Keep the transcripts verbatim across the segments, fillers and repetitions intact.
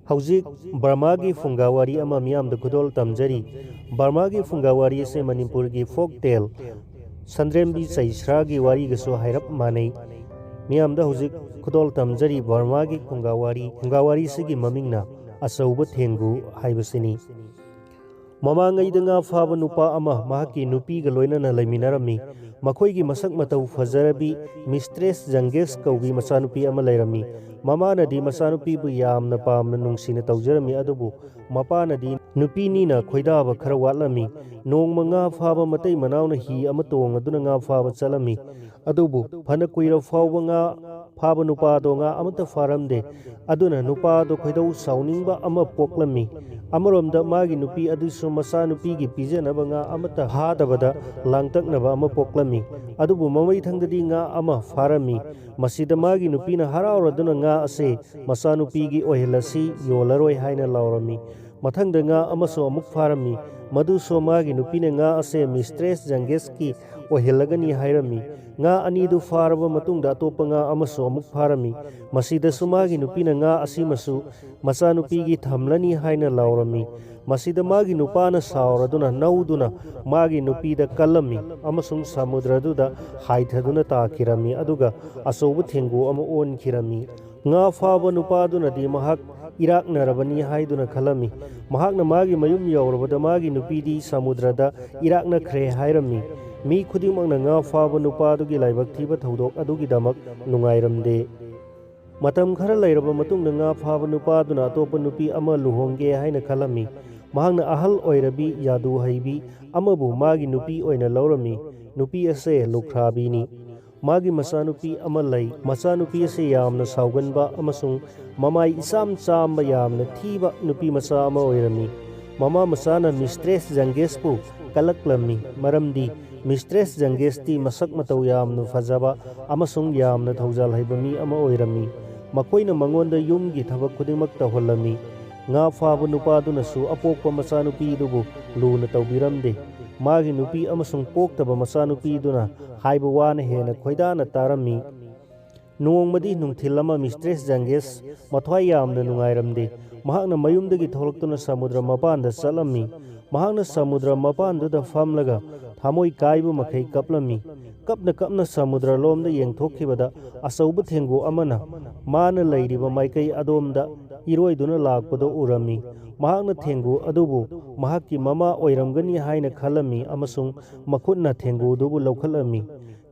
ꯍꯧꯖꯤꯛ ꯕꯔꯃꯥꯒꯤ ꯐꯨꯡꯒꯥ ꯋꯥꯔꯤ ꯑꯃ ꯃꯤꯌꯥꯝꯗ ꯈꯨꯗꯣꯜ ꯇꯝꯖꯔꯤ꯫ ꯕꯔꯃꯥꯒꯤ ꯐꯨꯡꯒꯥ ꯋꯥꯔꯤ ꯑꯁꯦ ꯃꯅꯤꯄꯨꯔꯒꯤ ꯐꯣꯛ ꯇꯦꯜ ꯁꯟꯗ꯭ꯔꯦꯝꯕꯤ ꯆꯩꯁ꯭ꯔꯥꯒꯤ ꯋꯥꯔꯤꯒꯁꯨ ꯍꯥꯏꯔꯞ ꯃꯥꯟꯅꯩ꯫ ꯃꯤꯌꯥꯝꯗ ꯍꯧꯖꯤꯛ ꯈꯨꯗꯣꯜ ꯇꯝꯖꯔꯤ ꯕꯔꯃꯥꯒꯤ ꯐꯨꯡꯒꯥ ꯋꯥꯔꯤ꯫ ꯐꯨꯡꯒꯥ ꯋꯥꯔꯤꯁꯤꯒꯤ ꯃꯃꯤꯡꯅ ꯑꯆꯧꯕ ꯊꯦꯡꯒꯨ ꯍꯥꯏꯕꯁꯤꯅꯤ꯫ ꯃꯃꯥꯡꯉꯩꯗ ꯉꯥ ꯐꯥꯕ ꯅꯨꯄꯥ ꯑꯃ ꯃꯍꯥꯛꯀꯤ ꯅꯨꯄꯤꯒ ꯂꯣꯏꯅꯅ ꯂꯩꯃꯤꯟꯅꯔꯝꯃꯤ꯫ ꯃꯈꯣꯏꯒꯤ ꯃꯁꯛ ꯃꯇꯧ ꯐꯖꯔꯕꯤ ꯃꯤꯁꯇ꯭ꯔꯦꯁ ꯖꯪꯒꯦꯁ ꯀꯧꯕꯤ ꯃꯆꯥꯅꯨꯄꯤ ꯑꯃ ꯂꯩꯔꯝꯃꯤ꯫ ꯃꯃꯥꯅꯗꯤ ꯃꯆꯥꯅꯨꯄꯤꯕꯨ ꯌꯥꯝꯅ ꯄꯥꯝꯅ ꯅꯨꯡꯁꯤꯅ ꯇꯧꯖꯔꯝꯃꯤ, ꯑꯗꯨꯕꯨ ꯃꯄꯥꯅꯗꯤ ꯅꯨꯄꯤꯅꯤꯅ ꯈꯣꯏꯗꯥꯕ ꯈꯔ ꯋꯥꯠꯂꯝꯃꯤ꯫ ꯅꯣꯡꯃ ꯉꯥ ꯐꯥꯕ ꯃꯇꯩ ꯃꯅꯥꯎꯅ ꯍꯤ ꯑꯃ ꯇꯣꯡꯉꯗꯨꯅ ꯉꯥ ꯐꯥꯕ ꯆꯠꯂꯝꯃꯤ꯫ ꯑꯗꯨꯕꯨ ꯐꯅ ꯀꯨꯏꯔ ꯐꯥꯎꯕ ꯉꯥ ꯐꯥꯕ ꯅꯨꯄꯥꯗꯣ ꯉꯥ ꯑꯃꯠꯇ ꯐꯥꯔꯝꯗꯦ꯫ ꯑꯗꯨꯅ ꯅꯨꯄꯥꯗꯣ ꯈꯣꯏꯗꯧ ꯁꯥꯎꯅꯤꯡꯕ ꯑꯃ ꯄꯣꯛꯂꯝꯃꯤ꯫ ꯑꯃꯔꯣꯝꯗ ꯃꯥꯒꯤ ꯅꯨꯄꯤ ꯑꯗꯨꯁꯨ ꯃꯆꯥꯅꯨꯄꯤꯒꯤ ꯄꯤꯖꯅꯕ ꯉꯥ ꯑꯃꯠꯇ ꯐꯥꯗꯕꯗ ꯂꯥꯡꯇꯛꯅꯕ ꯑꯃ ꯄꯣꯛꯂꯝꯃꯤ꯫ ꯑꯗꯨꯕꯨ ꯃꯃꯩꯊꯪꯗꯗꯤ ꯉꯥ ꯑꯃ ꯐꯥꯔꯝꯃꯤ꯫ ꯃꯁꯤꯗ ꯃꯥꯒꯤ ꯅꯨꯄꯤꯅ ꯍꯔꯥꯎꯔꯗꯨꯅ ꯉꯥ ꯑꯁꯦ ꯃꯆꯥꯅꯨꯄꯤꯒꯤ ꯑꯣꯏꯍꯜꯂꯁꯤ, ꯌꯣꯜꯂꯔꯣꯏ ꯍꯥꯏꯅ ꯂꯥꯎꯔꯝꯃꯤ꯫ ꯃꯊꯪꯗ ꯉꯥ ꯑꯃꯁꯨ ꯑꯃꯨꯛ ꯐꯥꯔꯝꯃꯤ꯫ ꯃꯗꯨꯁꯨ ꯃꯥꯒꯤ ꯅꯨꯄꯤꯅ ꯉꯥ ꯑꯁꯦ ꯃꯤꯁꯇ꯭ꯔꯦꯁ ꯖꯪꯒꯦꯁꯀꯤ ꯑꯣꯏꯍꯜꯂꯒꯅꯤ ꯍꯥꯏꯔꯝꯃꯤ꯫ ꯉꯥ ꯑꯅꯤꯗꯨ ꯐꯥꯔꯕ ꯃꯇꯨꯡꯗ ꯑꯇꯣꯞꯄ ꯉꯥ ꯑꯃꯁꯨ ꯑꯃꯨꯛ ꯐꯥꯔꯝꯃꯤ꯫ ꯃꯁꯤꯗꯁꯨ ꯃꯥꯒꯤ ꯅꯨꯄꯤꯅ ꯉꯥ ꯑꯁꯤꯃꯁꯨ ꯃꯆꯥꯅꯨꯄꯤꯒꯤ ꯊꯝꯂꯅꯤ ꯍꯥꯏꯅ ꯂꯥꯎꯔꯝꯃꯤ꯫ ꯃꯁꯤꯗ ꯃꯥꯒꯤ ꯅꯨꯄꯥꯅ ꯁꯥꯎꯔꯗꯨꯅ ꯅꯧꯗꯨꯅ ꯃꯥꯒꯤ ꯅꯨꯄꯤꯗ ꯀꯜꯂꯝꯃꯤ ꯑꯃꯁꯨꯡ ꯁꯃꯨꯗ꯭ꯔꯗꯨꯗ ꯍꯥꯏꯊꯗꯨꯅ ꯇꯥꯈꯤꯔꯝꯃꯤ, ꯑꯗꯨꯒ ꯑꯆꯧꯕ ꯊꯦꯡꯒꯨ ꯑꯃ ꯑꯣꯟꯈꯤꯔꯝꯃꯤ꯫ ꯉꯥ ꯐꯥꯕ ꯅꯨꯄꯥꯗꯨꯅꯗꯤ ꯃꯍꯥꯛ ꯏꯔꯥꯛꯅꯔꯕꯅꯤ ꯍꯥꯏꯗꯨꯅ ꯈꯜꯂꯝꯃꯤ꯫ ꯃꯍꯥꯛꯅ ꯃꯥꯒꯤ ꯃꯌꯨꯝ ꯌꯧꯔꯕꯗ ꯃꯥꯒꯤ ꯅꯨꯄꯤꯗꯤ ꯁꯃꯨꯗ꯭ꯔꯗ ꯏꯔꯥꯛꯅꯈ꯭ꯔꯦ ꯍꯥꯏꯔꯝꯃꯤ꯫ ꯃꯤ ꯈꯨꯗꯤꯡꯃꯛꯅ ꯉꯥ ꯐꯥꯕ ꯅꯨꯄꯥꯗꯨꯒꯤ ꯂꯥꯏꯕꯛ ꯊꯤꯕ ꯊꯧꯗꯣꯛ ꯑꯗꯨꯒꯤꯗꯃꯛ ꯅꯨꯡꯉꯥꯏꯔꯝꯗꯦ꯫ ꯃꯇꯝ ꯈꯔ ꯂꯩꯔꯕ ꯃꯇꯨꯡꯗ ꯉꯥ ꯐꯥꯕ ꯅꯨꯄꯥꯗꯨꯅ ꯑꯇꯣꯞꯄ ꯅꯨꯄꯤ ꯑꯃ ꯂꯨꯍꯣꯡꯒꯦ ꯍꯥꯏꯅ ꯈꯜꯂꯝꯃꯤ꯫ ꯃꯍꯥꯛꯅ ꯑꯍꯜ ꯑꯣꯏꯔꯕꯤ, ꯌꯥꯗꯨ ꯍꯩꯕꯤ ꯑꯃꯕꯨ ꯃꯥꯒꯤ ꯅꯨꯄꯤ ꯑꯣꯏꯅ ꯂꯧꯔꯝꯃꯤ꯫ ꯅꯨꯄꯤ ꯑꯁꯦ ꯂꯨꯈ꯭ꯔꯥꯕꯤꯅꯤ꯫ ꯃꯥꯒꯤ ꯃꯆꯥꯅꯨꯄꯤ ꯑꯃ ꯂꯩ꯫ ꯃꯆꯥꯅꯨꯄꯤ ꯑꯁꯤ ꯌꯥꯝꯅ ꯁꯥꯎꯒꯟꯕ ꯑꯃꯁꯨꯡ ꯃꯃꯥꯏ ꯏꯆꯥꯝ ꯆꯥꯝꯕ ꯌꯥꯝꯅ ꯊꯤꯕ ꯅꯨꯄꯤ ꯃꯆꯥ ꯑꯃ ꯑꯣꯏꯔꯝꯃꯤ꯫ ꯃꯃꯥ ꯃꯆꯥꯅ ꯃꯤꯁꯇ꯭ꯔꯦꯁ ꯖꯪꯒꯦꯁꯄꯨ ꯀꯂꯛꯂꯝꯃꯤ, ꯃꯔꯝꯗꯤ ꯃꯤꯁꯇ꯭ꯔꯦꯁ ꯖꯪꯒꯦꯁꯇꯤ ꯃꯁꯛ ꯃꯇꯧ ꯌꯥꯝꯅ ꯐꯖꯕ ꯑꯃꯁꯨꯡ ꯌꯥꯝꯅ ꯊꯧꯖꯥꯜ ꯍꯩꯕ ꯃꯤ ꯑꯃ ꯑꯣꯏꯔꯝꯃꯤ꯫ ꯃꯈꯣꯏꯅ ꯃꯉꯣꯟꯗ ꯌꯨꯝꯒꯤ ꯊꯕꯛ ꯈꯨꯗꯤꯡꯃꯛ ꯇꯧꯍꯜꯂꯝꯃꯤ꯫ ꯉꯥ ꯐꯥꯕ ꯅꯨꯄꯥꯗꯨꯅꯁꯨ ꯑꯄꯣꯛꯄ ꯃꯆꯥꯅꯨꯄꯤꯗꯨꯕꯨ ꯂꯨꯅ ꯇꯧꯕꯤꯔꯝꯗꯦ꯫ ꯃꯥꯒꯤ ꯅꯨꯄꯤ ꯑꯃꯁꯨꯡ ꯄꯣꯛꯇꯕ ꯃꯆꯥꯅꯨꯄꯤꯗꯨꯅ ꯍꯥꯏꯕ ꯋꯥꯅ ꯍꯦꯟꯅ ꯈꯣꯏꯗꯥꯅ ꯇꯥꯔꯝꯃꯤ꯫ ꯅꯣꯡꯃꯗꯤ ꯅꯨꯡꯊꯤꯜ ꯑꯃ ꯃꯤꯁꯇ꯭ꯔꯦꯁ ꯖꯪꯒꯦꯁ ꯃꯊ꯭ꯋꯥꯏ ꯌꯥꯝꯅ ꯅꯨꯡꯉꯥꯏꯔꯝꯗꯦ꯫ ꯃꯍꯥꯛꯅ ꯃꯌꯨꯝꯗꯒꯤ ꯊꯣꯛꯂꯛꯇꯨꯅ ꯁꯃꯨꯗ꯭ꯔ ꯃꯄꯥꯟꯗ ꯆꯠꯂꯝꯃꯤ꯫ ꯃꯍꯥꯛꯅ ꯁꯃꯨꯗ꯭ꯔ ꯃꯄꯥꯟꯗꯨꯗ ꯐꯝꯂꯒ ꯊꯃꯣꯏ ꯀꯥꯏꯕ ꯃꯈꯩ ꯀꯞꯂꯝꯃꯤ꯫ ꯀꯞꯅ ꯀꯞꯅ ꯁꯃꯨꯗ꯭ꯔ ꯂꯣꯝꯗ ꯌꯦꯡꯊꯣꯛꯈꯤꯕꯗ ꯑꯆꯧꯕ ꯊꯦꯡꯒꯨ ꯑꯃꯅ ꯃꯥꯅ ꯂꯩꯔꯤꯕ ꯃꯥꯏꯀꯩ ꯑꯗꯣꯝꯗ ꯏꯔꯣꯏꯗꯨꯅ ꯂꯥꯛꯄꯗꯨ ꯎꯔꯝꯃꯤ꯫ ꯃꯍꯥꯛꯅ ꯊꯦꯡꯒꯨ ꯑꯗꯨꯕꯨ ꯃꯍꯥꯛꯀꯤ ꯃꯃꯥ ꯑꯣꯏꯔꯝꯒꯅꯤ ꯍꯥꯏꯅ ꯈꯜꯂꯝꯃꯤ ꯑꯃꯁꯨꯡ ꯃꯈꯨꯠꯅ ꯊꯦꯡꯒꯨꯗꯨꯕꯨ ꯂꯧꯈꯠꯂꯝꯃꯤ꯫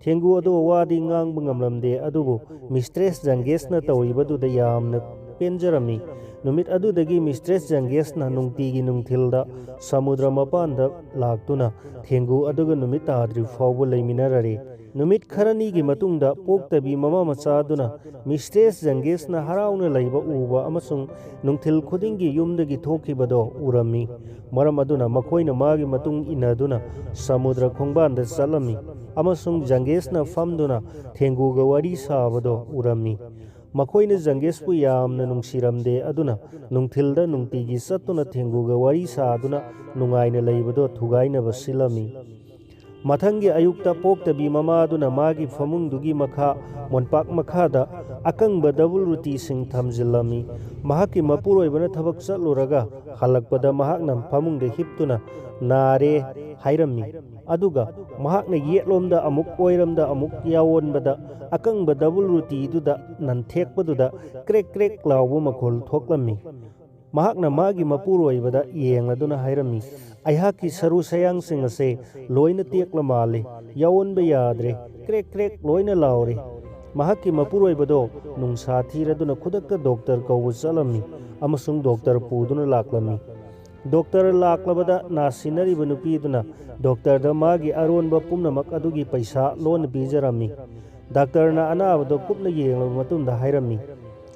ꯊꯦꯡꯒꯨ ꯑꯗꯨ ꯋꯥꯗꯤ ꯉꯥꯡꯕ ꯉꯝꯂꯝꯗꯦ, ꯑꯗꯨꯕꯨ ꯃꯤꯁꯇ꯭ꯔꯦꯁ ꯖꯪꯒꯦꯁꯅ ꯇꯧꯔꯤꯕꯗꯨꯗ ꯌꯥꯝꯅ ꯄꯦꯟꯖꯔꯝꯃꯤ꯫ ꯅꯨꯃꯤꯠ ꯑꯗꯨꯗꯒꯤ ꯃꯤꯁꯇ꯭ꯔꯦꯁ ꯖꯪꯒꯦꯁꯅ ꯅꯨꯡꯇꯤꯒꯤ ꯅꯨꯡꯊꯤꯜꯗ ꯁꯃꯨꯗ꯭ꯔ ꯃꯄꯥꯟꯗ ꯂꯥꯛꯇꯨꯅ ꯊꯦꯡꯒꯨ ꯑꯗꯨꯒ ꯅꯨꯃꯤꯠ ꯇꯥꯗ꯭ꯔꯤ ꯐꯥꯎꯕ ꯂꯩꯃꯤꯟꯅꯔꯔꯦ꯫ ꯅꯨꯃꯤꯠ ꯈꯔꯅꯤꯒꯤ ꯃꯇꯨꯡꯗ ꯄꯣꯛꯇꯕꯤ ꯃꯃꯥ ꯃꯆꯥꯗꯨꯅ ꯃꯤꯁꯇ꯭ꯔꯦꯁ ꯖꯪꯒꯦꯁꯅ ꯍꯔꯥꯎꯅ ꯂꯩꯕ ꯎꯕ ꯑꯃꯁꯨꯡ ꯅꯨꯡꯊꯤꯜ ꯈꯨꯗꯤꯡꯒꯤ ꯌꯨꯝꯗꯒꯤ ꯊꯣꯛꯈꯤꯕꯗꯣ ꯎꯔꯝꯃꯤ꯫ ꯃꯔꯝ ꯑꯗꯨꯅ ꯃꯈꯣꯏꯅ ꯃꯥꯒꯤ ꯃꯇꯨꯡ ꯏꯟꯅꯗꯨꯅ ꯁꯃꯨꯗ꯭ꯔ ꯈꯣꯡꯕꯥꯟꯗ ꯆꯠꯂꯝꯃꯤ ꯑꯃꯁꯨꯡ ꯖꯪꯒꯦꯁꯅ ꯐꯝꯗꯨꯅ ꯊꯦꯡꯒꯨꯒ ꯋꯥꯔꯤ ꯁꯥꯕꯗꯣ ꯎꯔꯝꯃꯤ꯫ ꯃꯈꯣꯏꯅ ꯖꯪꯒꯦꯁꯄꯨ ꯌꯥꯝꯅ ꯅꯨꯡꯁꯤꯔꯝꯗꯦ, ꯑꯗꯨꯅ ꯅꯨꯡꯊꯤꯜꯗ ꯅꯨꯡꯇꯤꯒꯤ ꯆꯠꯇꯨꯅ ꯊꯦꯡꯒꯨꯒ ꯋꯥꯔꯤ ꯁꯥꯗꯨꯅ ꯅꯨꯡꯉꯥꯏꯅ ꯂꯩꯕꯗꯣ ꯊꯨꯒꯥꯏꯅꯕ ꯁꯤꯜꯂꯝꯃꯤ꯫ ꯃꯊꯪꯒꯤ ꯑꯌꯨꯛꯇ ꯄꯣꯛꯇꯕꯤ ꯃꯃꯥꯗꯨꯅ ꯃꯥꯒꯤ ꯐꯃꯨꯡꯗꯨꯒꯤ ꯃꯈꯥ ꯃꯣꯟꯄꯥꯛ ꯃꯈꯥꯗ ꯑꯀꯪꯕ ꯗꯕꯜ ꯔꯨꯇꯤꯁꯤꯡ ꯊꯝꯖꯤꯜꯂꯝꯃꯤ꯫ ꯃꯍꯥꯛꯀꯤ ꯃꯄꯨꯔꯣꯏꯕꯅ ꯊꯕꯛ ꯆꯠꯂꯨꯔꯒ ꯍꯜꯂꯛꯄꯗ ꯃꯍꯥꯛꯅ ꯐꯃꯨꯡꯗ ꯍꯤꯞꯇꯨꯅ "ꯅꯥꯔꯦ" ꯍꯥꯏꯔꯝꯃꯤ꯫ ꯑꯗꯨꯒ ꯃꯍꯥꯛꯅ ꯌꯦꯠꯂꯣꯝꯗ ꯑꯃꯨꯛ ꯑꯣꯏꯔꯣꯝꯗ ꯑꯃꯨꯛ ꯌꯥꯑꯣꯟꯕꯗ ꯑꯀꯪꯕ ꯗꯕꯜ ꯔꯨꯇꯤꯗꯨꯗ ꯅꯟꯊꯦꯛꯄꯗꯨꯗ ꯀ꯭ꯔꯦꯛ ꯀ꯭ꯔꯦꯛ ꯂꯥꯎꯕ ꯃꯈꯣꯜ ꯊꯣꯛꯂꯝꯃꯤ꯫ ꯃꯍꯥꯛꯅ ꯃꯥꯒꯤ ꯃꯄꯨꯔꯣꯏꯕꯗ ꯌꯦꯡꯂꯗꯨꯅ ꯍꯥꯏꯔꯝꯃꯤ, "ꯑꯩꯍꯥꯛꯀꯤ ꯁꯔꯨ ꯁꯌꯥꯡꯁꯤꯡ ꯑꯁꯦ ꯂꯣꯏꯅ ꯇꯦꯛꯂ ꯃꯥꯜꯂꯦ, ꯌꯥꯑꯣꯟꯕ ꯌꯥꯗ꯭ꯔꯦ, ꯀ꯭ꯔꯦꯛ ꯀ꯭ꯔꯦꯛ ꯂꯣꯏꯅ ꯂꯥꯎꯔꯦ"꯫ ꯃꯍꯥꯛꯀꯤ ꯃꯄꯨꯔꯣꯏꯕꯗꯣ ꯅꯨꯡꯁꯥ ꯊꯤꯔꯗꯨꯅ ꯈꯨꯗꯛꯇ ꯗꯣꯛꯇꯔ ꯀꯧꯕ ꯆꯠꯂꯝꯃꯤ ꯑꯃꯁꯨꯡ ꯗꯣꯛꯇꯔ ꯄꯨꯗꯨꯅ ꯂꯥꯛꯂꯝꯃꯤ꯫ ꯗꯣꯛꯇꯔ ꯂꯥꯛꯂꯕꯗ ꯅꯥꯁꯤꯟꯅꯔꯤꯕ ꯅꯨꯄꯤꯗꯨꯅ ꯗꯣꯛꯇꯔꯗ ꯃꯥꯒꯤ ꯑꯔꯣꯟꯕ ꯄꯨꯝꯅꯃꯛ ꯑꯗꯨꯒꯤ ꯄꯩꯁꯥ ꯂꯣꯟꯅ ꯄꯤꯖꯔꯝꯃꯤ꯫ ꯗꯥꯛꯇꯔꯅ ꯑꯅꯥꯕꯗꯣ ꯀꯨꯞꯅ ꯌꯦꯡꯂꯕ ꯃꯇꯨꯡꯗ ꯍꯥꯏꯔꯝꯃꯤ,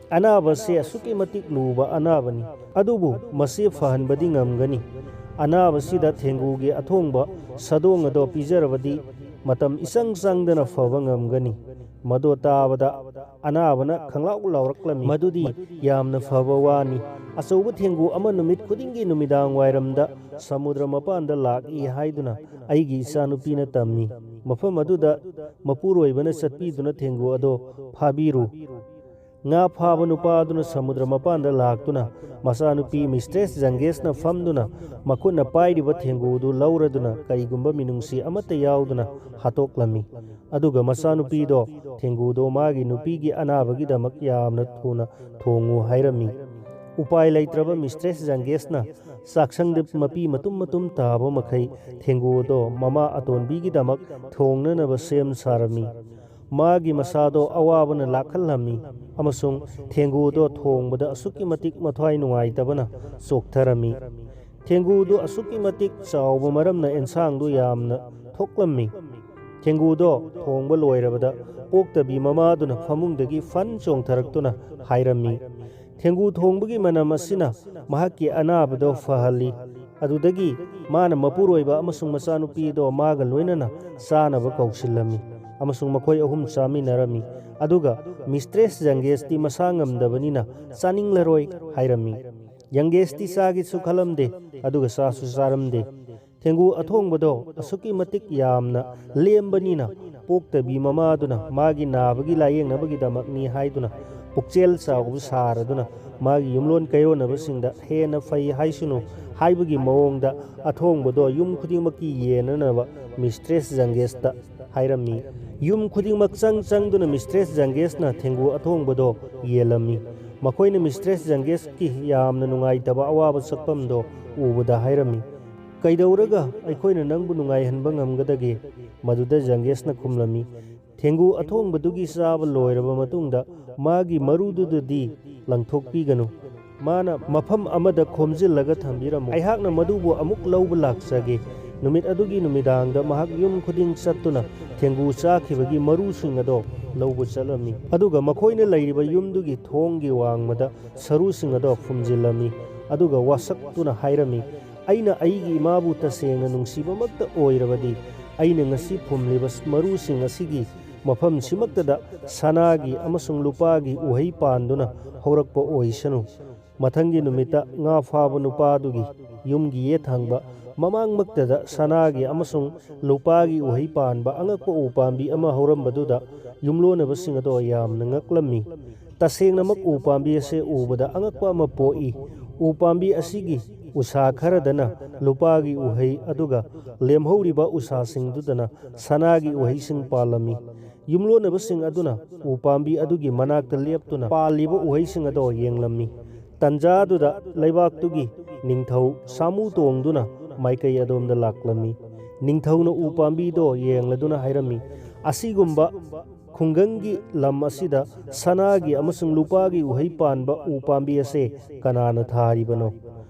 "ꯑꯅꯥꯕ ꯑꯁꯤ ꯑꯁꯨꯛꯀꯤ ꯃꯇꯤꯛ ꯂꯨꯕ ꯑꯅꯥꯕꯅꯤ, ꯑꯗꯨꯕꯨ ꯃꯁꯤ ꯐꯍꯟꯕꯗꯤ ꯉꯝꯒꯅꯤ꯫ ꯑꯅꯥꯕꯁꯤꯗ ꯊꯦꯡꯒꯨꯒꯤ ꯑꯊꯣꯡꯕ ꯁꯥꯗꯣꯡ ꯑꯗꯣ ꯄꯤꯖꯔꯕꯗꯤ ꯃꯇꯝ ꯏꯆꯪ ꯆꯪꯗꯅ ꯐꯕ ꯉꯝꯒꯅꯤ"꯫ ꯃꯗꯨ ꯇꯥꯕꯗ ꯑꯅꯥꯕꯅ ꯈꯪꯂꯥꯎ ꯂꯥꯎꯔꯛꯂꯝꯃꯤ, "ꯃꯗꯨꯗꯤ ꯌꯥꯝꯅ ꯐꯕ ꯋꯥꯅꯤ꯫ ꯑꯆꯧꯕ ꯊꯦꯡꯒꯨ ꯑꯃ ꯅꯨꯃꯤꯠ ꯈꯨꯗꯤꯡꯒꯤ ꯅꯨꯃꯤꯗꯥꯡ ꯋꯥꯏꯔꯝꯗ ꯁꯃꯨꯗ꯭ꯔ ꯃꯄꯥꯟꯗ ꯂꯥꯛꯏ ꯍꯥꯏꯗꯨꯅ ꯑꯩꯒꯤ ꯏꯆꯥꯅꯨꯄꯤꯅ ꯇꯝꯃꯤ꯫ ꯃꯐꯝ ꯑꯗꯨꯗ ꯃꯄꯨꯔꯣꯏꯕꯅ ꯆꯠꯄꯤꯗꯨꯅ ꯊꯦꯡꯒꯨ ꯑꯗꯣ ꯐꯥꯕꯤꯔꯨ꯫ ꯉꯥ ꯐꯥꯕ ꯅꯨꯄꯥ ꯑꯗꯨꯅ ꯁꯃꯨꯗ꯭ꯔ ꯃꯄꯥꯟꯗ ꯂꯥꯛꯇꯨꯅ ꯃꯆꯥꯅꯨꯄꯤ ꯃꯤꯁꯇ꯭ꯔꯦꯁ ꯖꯪꯒꯦꯁꯅ ꯐꯝꯗꯨꯅ ꯃꯈꯨꯠꯅ ꯄꯥꯏꯔꯤꯕ ꯊꯦꯡꯒꯨꯗꯨ ꯂꯧꯔꯗꯨꯅ ꯀꯔꯤꯒꯨꯝꯕ ꯃꯤꯅꯨꯡꯁꯤ ꯑꯃꯠꯇ ꯌꯥꯎꯗꯅ ꯍꯥꯠꯇꯣꯛꯂꯝꯃꯤ꯫ ꯑꯗꯨꯒ ꯃꯆꯥꯅꯨꯄꯤꯗꯣ ꯊꯦꯡꯒꯨꯗꯣ ꯃꯥꯒꯤ ꯅꯨꯄꯤꯒꯤ ꯑꯅꯥꯕꯒꯤꯗꯃꯛ ꯌꯥꯝꯅ ꯊꯨꯅ ꯊꯣꯡꯉꯨ ꯍꯥꯏꯔꯝꯃꯤ꯫ ꯎꯄꯥꯏ ꯂꯩꯇ꯭ꯔꯕ ꯃꯤꯁꯇ꯭ꯔꯦꯁ ꯖꯪꯒꯦꯁꯅ ꯆꯥꯛꯁꯪꯗ ꯃꯄꯤ ꯃꯇꯨꯝ ꯃꯇꯨꯝ ꯇꯥꯕ ꯃꯈꯩ ꯊꯦꯡꯒꯨꯗꯣ ꯃꯃꯥ ꯑꯇꯣꯟꯕꯤꯒꯤꯗꯃꯛ ꯊꯣꯡꯅꯅꯕ ꯁꯦꯝ ꯁꯥꯔꯝꯃꯤ꯫ ꯃꯥꯒꯤ ꯃꯁꯥꯗꯣ ꯑꯋꯥꯕꯅ ꯂꯥꯛꯍꯜꯂꯝꯃꯤ ꯑꯃꯁꯨꯡ ꯊꯦꯡꯒꯨꯗꯣ ꯊꯣꯡꯕꯗ ꯑꯁꯨꯛꯀꯤ ꯃꯇꯤꯛ ꯃꯊ꯭ꯋꯥꯏ ꯅꯨꯡꯉꯥꯏꯇꯕꯅ ꯆꯣꯛꯊꯔꯝꯃꯤ꯫ ꯊꯦꯡꯒꯨꯗꯨ ꯑꯁꯨꯛꯀꯤ ꯃꯇꯤꯛ ꯆꯥꯎꯕ ꯃꯔꯝꯅ ꯑꯦꯟꯁꯥꯡꯗꯨ ꯌꯥꯝꯅ ꯊꯣꯛꯂꯝꯃꯤ꯫ ꯊꯦꯡꯒꯨꯗꯣ ꯊꯣꯡꯕ ꯂꯣꯏꯔꯕꯗ ꯄꯣꯛꯇꯕꯤ ꯃꯃꯥꯗꯨꯅ ꯐꯃꯨꯡꯗꯒꯤ ꯐꯟ ꯆꯣꯡꯊꯔꯛꯇꯨꯅ ꯍꯥꯏꯔꯝꯃꯤ, "ꯊꯦꯡꯒꯨ ꯊꯣꯡꯕꯒꯤ ꯃꯅꯝ ꯑꯁꯤꯅ ꯃꯍꯥꯛꯀꯤ ꯑꯅꯥꯕꯗꯣ ꯐꯍꯜꯂꯤ"꯫ ꯑꯗꯨꯗꯒꯤ ꯃꯥꯅ ꯃꯄꯨꯔꯣꯏꯕ ꯑꯃꯁꯨꯡ ꯃꯆꯥꯅꯨꯄꯤꯗꯣ ꯃꯥꯒ ꯂꯣꯏꯅꯅ ꯆꯥꯅꯕ ꯀꯧꯁꯤꯜꯂꯝꯃꯤ ꯑꯃꯁꯨꯡ ꯃꯈꯣꯏ ꯑꯍꯨꯝ ꯆꯥꯃꯤꯟꯅꯔꯝꯃꯤ꯫ ꯑꯗꯨꯒ ꯃꯤꯁꯇ꯭ꯔꯦꯁ ꯌꯪꯒꯦꯁꯇꯤ ꯃꯁꯥ ꯉꯝꯗꯕꯅꯤꯅ ꯆꯥꯅꯤꯡꯂꯔꯣꯏ ꯍꯥꯏꯔꯝꯃꯤ꯫ ꯌꯪꯒꯦꯁꯇꯤ ꯆꯥꯒꯦꯁꯨ ꯈꯜꯂꯝꯗꯦ, ꯑꯗꯨꯒ ꯆꯥꯁꯨ ꯆꯥꯔꯝꯗꯦ꯫ ꯊꯦꯡꯒꯨ ꯑꯊꯣꯡꯕꯗꯣ ꯑꯁꯨꯛꯀꯤ ꯃꯇꯤꯛ ꯌꯥꯝꯅ ꯂꯦꯝꯕꯅꯤꯅ ꯄꯣꯛꯇꯕꯤ ꯃꯃꯥꯗꯨꯅ ꯃꯥꯒꯤ ꯅꯥꯕꯒꯤ ꯂꯥꯌꯦꯡꯅꯕꯒꯤꯗꯃꯛꯅꯤ ꯍꯥꯏꯗꯨꯅ ꯄꯨꯛꯆꯦꯜ ꯆꯥꯎꯕ ꯁꯥꯔꯗꯨꯅ ꯃꯥꯒꯤ ꯌꯨꯝꯂꯣꯟ ꯀꯩꯔꯣꯟꯅꯕꯁꯤꯡꯗ ꯍꯦꯟꯅ ꯐꯩ ꯍꯥꯏꯁꯅꯨ ꯍꯥꯏꯕꯒꯤ ꯃꯑꯣꯡꯗ ꯑꯊꯣꯡꯕꯗꯣ ꯌꯨꯝ ꯈꯨꯗꯤꯡꯃꯛꯀꯤ ꯌꯦꯟꯅꯅꯕ ꯃꯤꯁꯇ꯭ꯔꯦꯁ ꯖꯪꯒꯦꯁꯇ ꯍꯥꯏꯔꯝꯃꯤ꯫ ꯌꯨꯝ ꯈꯨꯗꯤꯡꯃꯛ ꯆꯪ ꯆꯪꯗꯨꯅ ꯃꯤꯁꯇ꯭ꯔꯦꯁ ꯖꯪꯒꯦꯁꯅ ꯊꯦꯡꯒꯨ ꯑꯊꯣꯡꯕꯗꯣ ꯌꯦꯜꯂꯝꯃꯤ꯫ ꯃꯈꯣꯏꯅ ꯃꯤꯁꯇ꯭ꯔꯦꯁ ꯖꯪꯒꯦꯁꯀꯤ ꯌꯥꯝꯅ ꯅꯨꯡꯉꯥꯏꯇꯕ ꯑꯋꯥꯕ ꯁꯛꯐꯝꯗꯣ ꯎꯕꯗ ꯍꯥꯏꯔꯝꯃꯤ, "ꯀꯩꯗꯧꯔꯒ ꯑꯩꯈꯣꯏꯅ ꯅꯪꯕꯨ ꯅꯨꯡꯉꯥꯏꯍꯟꯕ ꯉꯝꯒꯗꯒꯦ?" ꯃꯗꯨꯗ ꯖꯪꯒꯦꯁꯅ ꯈꯨꯝꯂꯝꯃꯤ, "ꯊꯦꯡꯒꯨ ꯑꯊꯣꯡꯕꯗꯨꯒꯤ ꯆꯥꯕ ꯂꯣꯏꯔꯕ ꯃꯇꯨꯡꯗ ꯃꯥꯒꯤ ꯃꯔꯨꯗꯨꯗꯗꯤ ꯂꯪꯊꯣꯛꯄꯤꯒꯅꯨ꯫ ꯃꯥꯅ ꯃꯐꯝ ꯑꯃꯗ ꯈꯣꯝꯖꯤꯜꯂꯒ ꯊꯝꯕꯤꯔꯝꯃꯨ꯫ ꯑꯩꯍꯥꯛꯅ ꯃꯗꯨꯕꯨ ꯑꯃꯨꯛ ꯂꯧꯕ ꯂꯥꯛꯆꯒꯦ꯫" ꯅꯨꯃꯤꯠ ꯑꯗꯨꯒꯤ ꯅꯨꯃꯤꯗꯥꯡꯗ ꯃꯍꯥꯛ ꯌꯨꯝ ꯈꯨꯗꯤꯡ ꯆꯠꯇꯨꯅ ꯊꯦꯡꯒꯨ ꯆꯥꯈꯤꯕꯒꯤ ꯃꯔꯨꯁꯤꯡ ꯑꯗꯣ ꯂꯧꯕ ꯆꯠꯂꯝꯃꯤ꯫ ꯑꯗꯨꯒ ꯃꯈꯣꯏꯅ ꯂꯩꯔꯤꯕ ꯌꯨꯝꯗꯨꯒꯤ ꯊꯣꯡꯒꯤ ꯋꯥꯡꯃꯗ ꯁꯔꯨꯁꯤꯡ ꯑꯗꯣ ꯐꯨꯝꯖꯤꯜꯂꯝꯃꯤ꯫ ꯑꯗꯨꯒ ꯋꯥꯁꯛꯇꯨꯅ ꯍꯥꯏꯔꯝꯃꯤ, "ꯑꯩꯅ ꯑꯩꯒꯤ ꯏꯃꯥꯕꯨ ꯇꯁꯦꯡꯅ ꯅꯨꯡꯁꯤꯕꯃꯛꯇ ꯑꯣꯏꯔꯕꯗꯤ, ꯑꯩꯅ ꯉꯁꯤ ꯐꯨꯝꯂꯤꯕ ꯃꯔꯨꯁꯤꯡ ꯑꯁꯤꯒꯤ ꯃꯐꯝꯁꯤꯃꯛꯇꯗ ꯁꯅꯥꯒꯤ ꯑꯃꯁꯨꯡ ꯂꯨꯄꯥꯒꯤ ꯎꯍꯩ ꯄꯥꯟꯗꯨꯅ ꯍꯧꯔꯛꯄ ꯑꯣꯏꯁꯅꯨ꯫ ꯃꯊꯪꯒꯤ ꯅꯨꯃꯤꯠꯇ ꯉꯥ ꯐꯥꯕ ꯅꯨꯄꯥꯗꯨꯒꯤ ꯌꯨꯝꯒꯤ ꯌꯦꯠ ꯊꯪꯕ ꯃꯃꯥꯡꯃꯛꯇꯗ ꯁꯅꯥꯒꯤ ꯑꯃꯁꯨꯡ ꯂꯨꯄꯥꯒꯤ ꯎꯍꯩ ꯄꯥꯟꯕ ꯑꯉꯛꯄ ꯎꯄꯥꯝꯕꯤ ꯑꯃ ꯍꯧꯔꯝꯕꯗꯨꯗ ꯌꯨꯝꯂꯣꯟꯅꯕꯁꯤꯡ ꯑꯗꯣ ꯌꯥꯝꯅ ꯉꯛꯂꯝꯃꯤ꯫ ꯇꯁꯦꯡꯅꯃꯛ ꯎꯄꯥꯝꯕꯤ ꯑꯁꯦ ꯎꯕꯗ ꯑꯉꯛꯄ ꯑꯃ ꯄꯣꯛꯏ꯫ ꯎꯄꯥꯝꯕꯤ ꯑꯁꯤꯒꯤ ꯎꯁꯥ ꯈꯔꯗꯅ ꯂꯨꯄꯥꯒꯤ ꯎꯍꯩ, ꯑꯗꯨꯒ ꯂꯦꯝꯍꯧꯔꯤꯕ ꯎꯁꯥꯁꯤꯡꯗꯨꯗꯅ ꯁꯅꯥꯒꯤ ꯎꯍꯩꯁꯤꯡ ꯄꯥꯜꯂꯝꯃꯤ꯫ ꯌꯨꯝꯂꯣꯟꯅꯕꯁꯤꯡ ꯑꯗꯨꯅ ꯎꯄꯥꯝꯕꯤ ꯑꯗꯨꯒꯤ ꯃꯅꯥꯛꯇ ꯂꯦꯞꯇꯨꯅ ꯄꯥꯜꯂꯤꯕ ꯎꯍꯩꯁꯤꯡ ꯑꯗꯣ ꯌꯦꯡꯂꯝꯃꯤ꯫ ꯇꯟꯖꯥꯗꯨꯗ ꯂꯩꯕꯥꯛꯇꯨꯒꯤ ꯅꯤꯡꯊꯧ ꯁꯥꯃꯨ ꯇꯣꯡꯗꯨꯅ ꯃꯥꯏꯀꯩ ꯑꯗꯣꯝꯗ ꯂꯥꯛꯂꯝꯃꯤ꯫ ꯅꯤꯡꯊꯧꯅ ꯎꯄꯥꯝꯕꯤꯗꯣ ꯌꯦꯡꯂꯗꯨꯅ ꯍꯥꯏꯔꯝꯃꯤ, "ꯑꯁꯤꯒꯨꯝꯕ ꯈꯨꯡꯒꯪꯒꯤ ꯂꯝ ꯑꯁꯤꯗ ꯁꯅꯥꯒꯤ ꯑꯃꯁꯨꯡ ꯂꯨꯄꯥꯒꯤ ꯎꯍꯩ ꯄꯥꯟꯕ ꯎꯄꯥꯝꯕꯤ ꯑꯁꯦ ꯀꯅꯥꯅ ꯊꯥꯔꯤꯕꯅꯣ?"